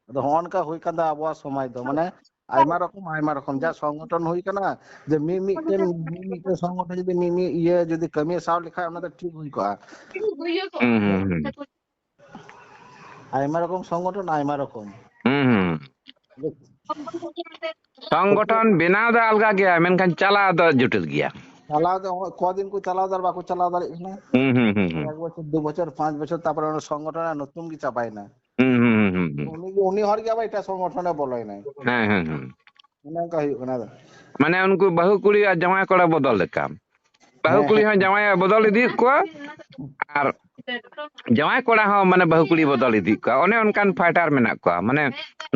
ᱟᱫᱚ ᱦᱚᱸᱜᱼᱚ ᱱᱚᱝᱠᱟ ᱦᱩᱭ ᱠᱟᱱ ᱫᱚ ᱟᱵᱚᱣᱟᱜ ᱥᱚᱢᱟᱡᱽ ᱫᱚ, ᱢᱟᱱᱮ, ᱟᱭᱢᱟ ᱨᱚᱠᱚᱢ, ᱟᱭᱢᱟ ᱨᱚᱠᱚᱢ ᱡᱟ ᱥᱚᱝᱜᱚᱴᱷᱚᱱ ᱦᱩᱭ ᱠᱟᱱᱟ, ᱡᱮ ᱢᱤᱫ ᱢᱤᱫᱴᱮᱱ, ᱢᱤᱫ ᱢᱤᱫᱴᱮᱱ ᱥᱚᱝᱜᱚᱴᱷᱚᱱ ᱡᱩᱫᱤ ᱢᱤᱫ ᱢᱤᱫ ᱤᱭᱟᱹ ᱡᱩᱫᱤ ᱠᱟᱹᱢᱤ ᱥᱟᱶ ᱞᱮᱠᱷᱟᱱ ᱚᱱᱟ ᱫᱚ ᱴᱷᱤᱠ ᱦᱩᱭ ᱠᱚᱜᱼᱟ᱾ ᱦᱩᱸ, ᱦᱩᱸ, ᱦᱩᱸ᱾ ᱟᱭᱢᱟ ᱨᱚᱠᱚᱢ ᱥᱚᱝᱜᱚᱴᱷᱚᱱ, ᱟᱭᱢᱟ ᱨᱚᱠᱚᱢ᱾ ᱦᱩᱸ, ᱦᱩᱸ᱾ ᱥᱚᱝᱜᱚᱴᱷᱚᱱ ᱵᱮᱱᱟᱣ ᱫᱚ ᱟᱞᱜᱟ ᱜᱮᱭᱟ, ᱢᱮᱱᱠᱷᱟᱱ ᱪᱟᱞᱟᱣ ᱫᱚ ᱡᱚᱴᱤᱞ ᱜᱮᱭᱟ᱾ ᱪᱟᱞᱟᱣ ᱫᱚ ᱚᱠᱚᱭ ᱠᱚᱫᱤᱱ ᱠᱚ ᱪᱟᱞᱟᱣ ᱫᱟᱲᱮᱭᱟᱜ, ᱵᱟᱠᱚ ᱪᱟᱞᱟᱣ ᱫᱟᱲᱮᱭᱟᱜ ᱠᱟᱱᱟ᱾ ᱦᱩᱸ, ᱦᱩᱸ, ᱦᱩᱸ, ᱦᱩᱸ᱾ ᱮᱠ ᱵᱚᱪᱷᱚᱨ, ᱫᱩ ᱵᱚᱪᱷᱚᱨ, ᱯᱟᱸᱪ ᱵᱚᱪᱷᱚᱨ, ᱛᱟᱨᱯᱚᱨᱮ ᱚᱱᱟ ᱥᱚᱝᱜᱚᱴᱷᱚᱱ ᱨᱮᱱᱟᱜ ᱧᱩᱛᱩᱢ ᱜᱮ ᱪᱟᱵᱟᱭᱮᱱᱟ᱾ ᱦᱩᱸ, ᱦᱩᱸ, ᱦᱩᱸ, ᱦᱩᱸ, ᱦᱩᱸ᱾ ᱩᱱᱤ, ᱩᱱᱤ ᱦᱚᱲ ᱜᱮ ᱟᱵᱟᱨ ᱮᱴᱟᱜ ᱥᱚᱝᱜᱚᱴᱷᱚᱱ ᱮ ᱵᱚᱞᱚᱭᱮᱱᱟᱭ᱾ ᱦᱮᱸ, ᱦᱮᱸ, ᱦᱮᱸ᱾ ᱚᱱᱮ ᱚᱱᱠᱟ ᱦᱩᱭᱩᱜ ᱠᱟᱱᱟ ᱟᱫᱚ᱾ ᱢᱟᱱᱮ ᱩᱱᱠᱩ ᱵᱟᱹᱦᱩ ᱠᱩᱲᱤ ᱟᱨ ᱡᱟᱶᱟᱭ ᱠᱚᱲᱟ ᱵᱚᱫᱚᱞ ᱞᱮᱠᱟ᱾ ᱵᱟᱹᱦᱩ ᱦᱮᱸ, ᱠᱩᱲᱤ ᱦᱮᱸ᱾ ᱦᱚᱸ ᱡᱟᱶᱟᱭ ᱮ ᱵᱚᱫᱚᱞ ᱤᱫᱤᱭᱮᱫ ᱠᱚᱣᱟ, ᱟᱨ ᱡᱟᱶᱟᱭ ᱠᱚᱲᱟ ᱦᱚᱸ ᱢᱟᱱᱮ ᱵᱟᱹᱦᱩ ᱠᱩᱲᱤ ᱵᱚᱫᱚᱞ ᱤᱫᱤᱭᱮᱫ ᱠᱚᱣᱟ᱾ ᱚᱱᱮ ᱚᱱᱠᱟᱱ ᱯᱷᱟᱭᱴᱟᱨ ᱢᱮᱱᱟᱜ ᱠᱚᱣᱟ᱾ ᱢᱟᱱᱮ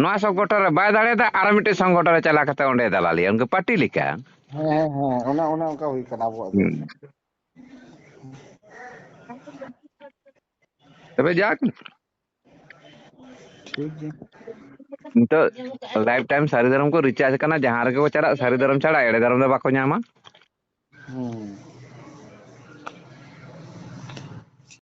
ᱱᱚᱣᱟ ᱥᱚᱝᱜᱚᱴᱷᱚᱱ ᱨᱮ ᱵᱟᱭ ᱫᱟᱲᱮᱭᱟᱫᱟ, ᱟᱨ ᱢᱤᱫᱴᱮᱱ ᱥᱚᱝᱜᱚᱴᱷᱚᱱ ᱨᱮ ᱪᱟᱞᱟᱣ ᱠᱟᱛᱮ ᱚᱸᱰᱮ ᱫᱟᱞᱟᱞᱤᱭᱟ, ᱩᱱᱠᱩ ᱯᱟᱨᱴᱤ ᱞᱮᱠᱟ᱾ ᱦᱮᱸ, ᱦᱮᱸ, ᱦᱮᱸ, ᱚᱱᱮ, ᱚᱱᱮ ᱚᱱᱠᱟ ᱦᱩᱭ ᱠᱟᱱᱟ ᱟᱵᱚᱣᱟᱜ ᱫᱚ᱾ ᱦᱩᱸ᱾ ᱛᱚᱵᱮ ᱡᱟᱠ, ᱴᱷᱤᱠ ᱜᱮᱭᱟ᱾ ᱱᱤᱛᱚᱜ ᱞᱟᱭᱤᱯᱷ ᱴᱟᱭᱤᱢ ᱥᱟᱹᱨᱤ ᱫᱷᱚᱨᱚᱢ ᱠᱚ ᱨᱤᱪᱟᱨᱡᱽ ᱠᱟᱱᱟ, ᱡᱟᱦᱟᱸ ᱨᱮᱜᱮ ᱠᱚ ᱪᱟᱞᱟᱜ ᱥᱟᱹᱨᱤ ᱫᱷᱚᱨᱚᱢ ᱪᱷᱟᱲᱟ ᱮᱲᱮ ᱫᱷᱚᱨᱚᱢ ᱫᱚ ᱵᱟᱠᱚ ᱧᱟᱢᱟ᱾ ᱦᱩᱸ᱾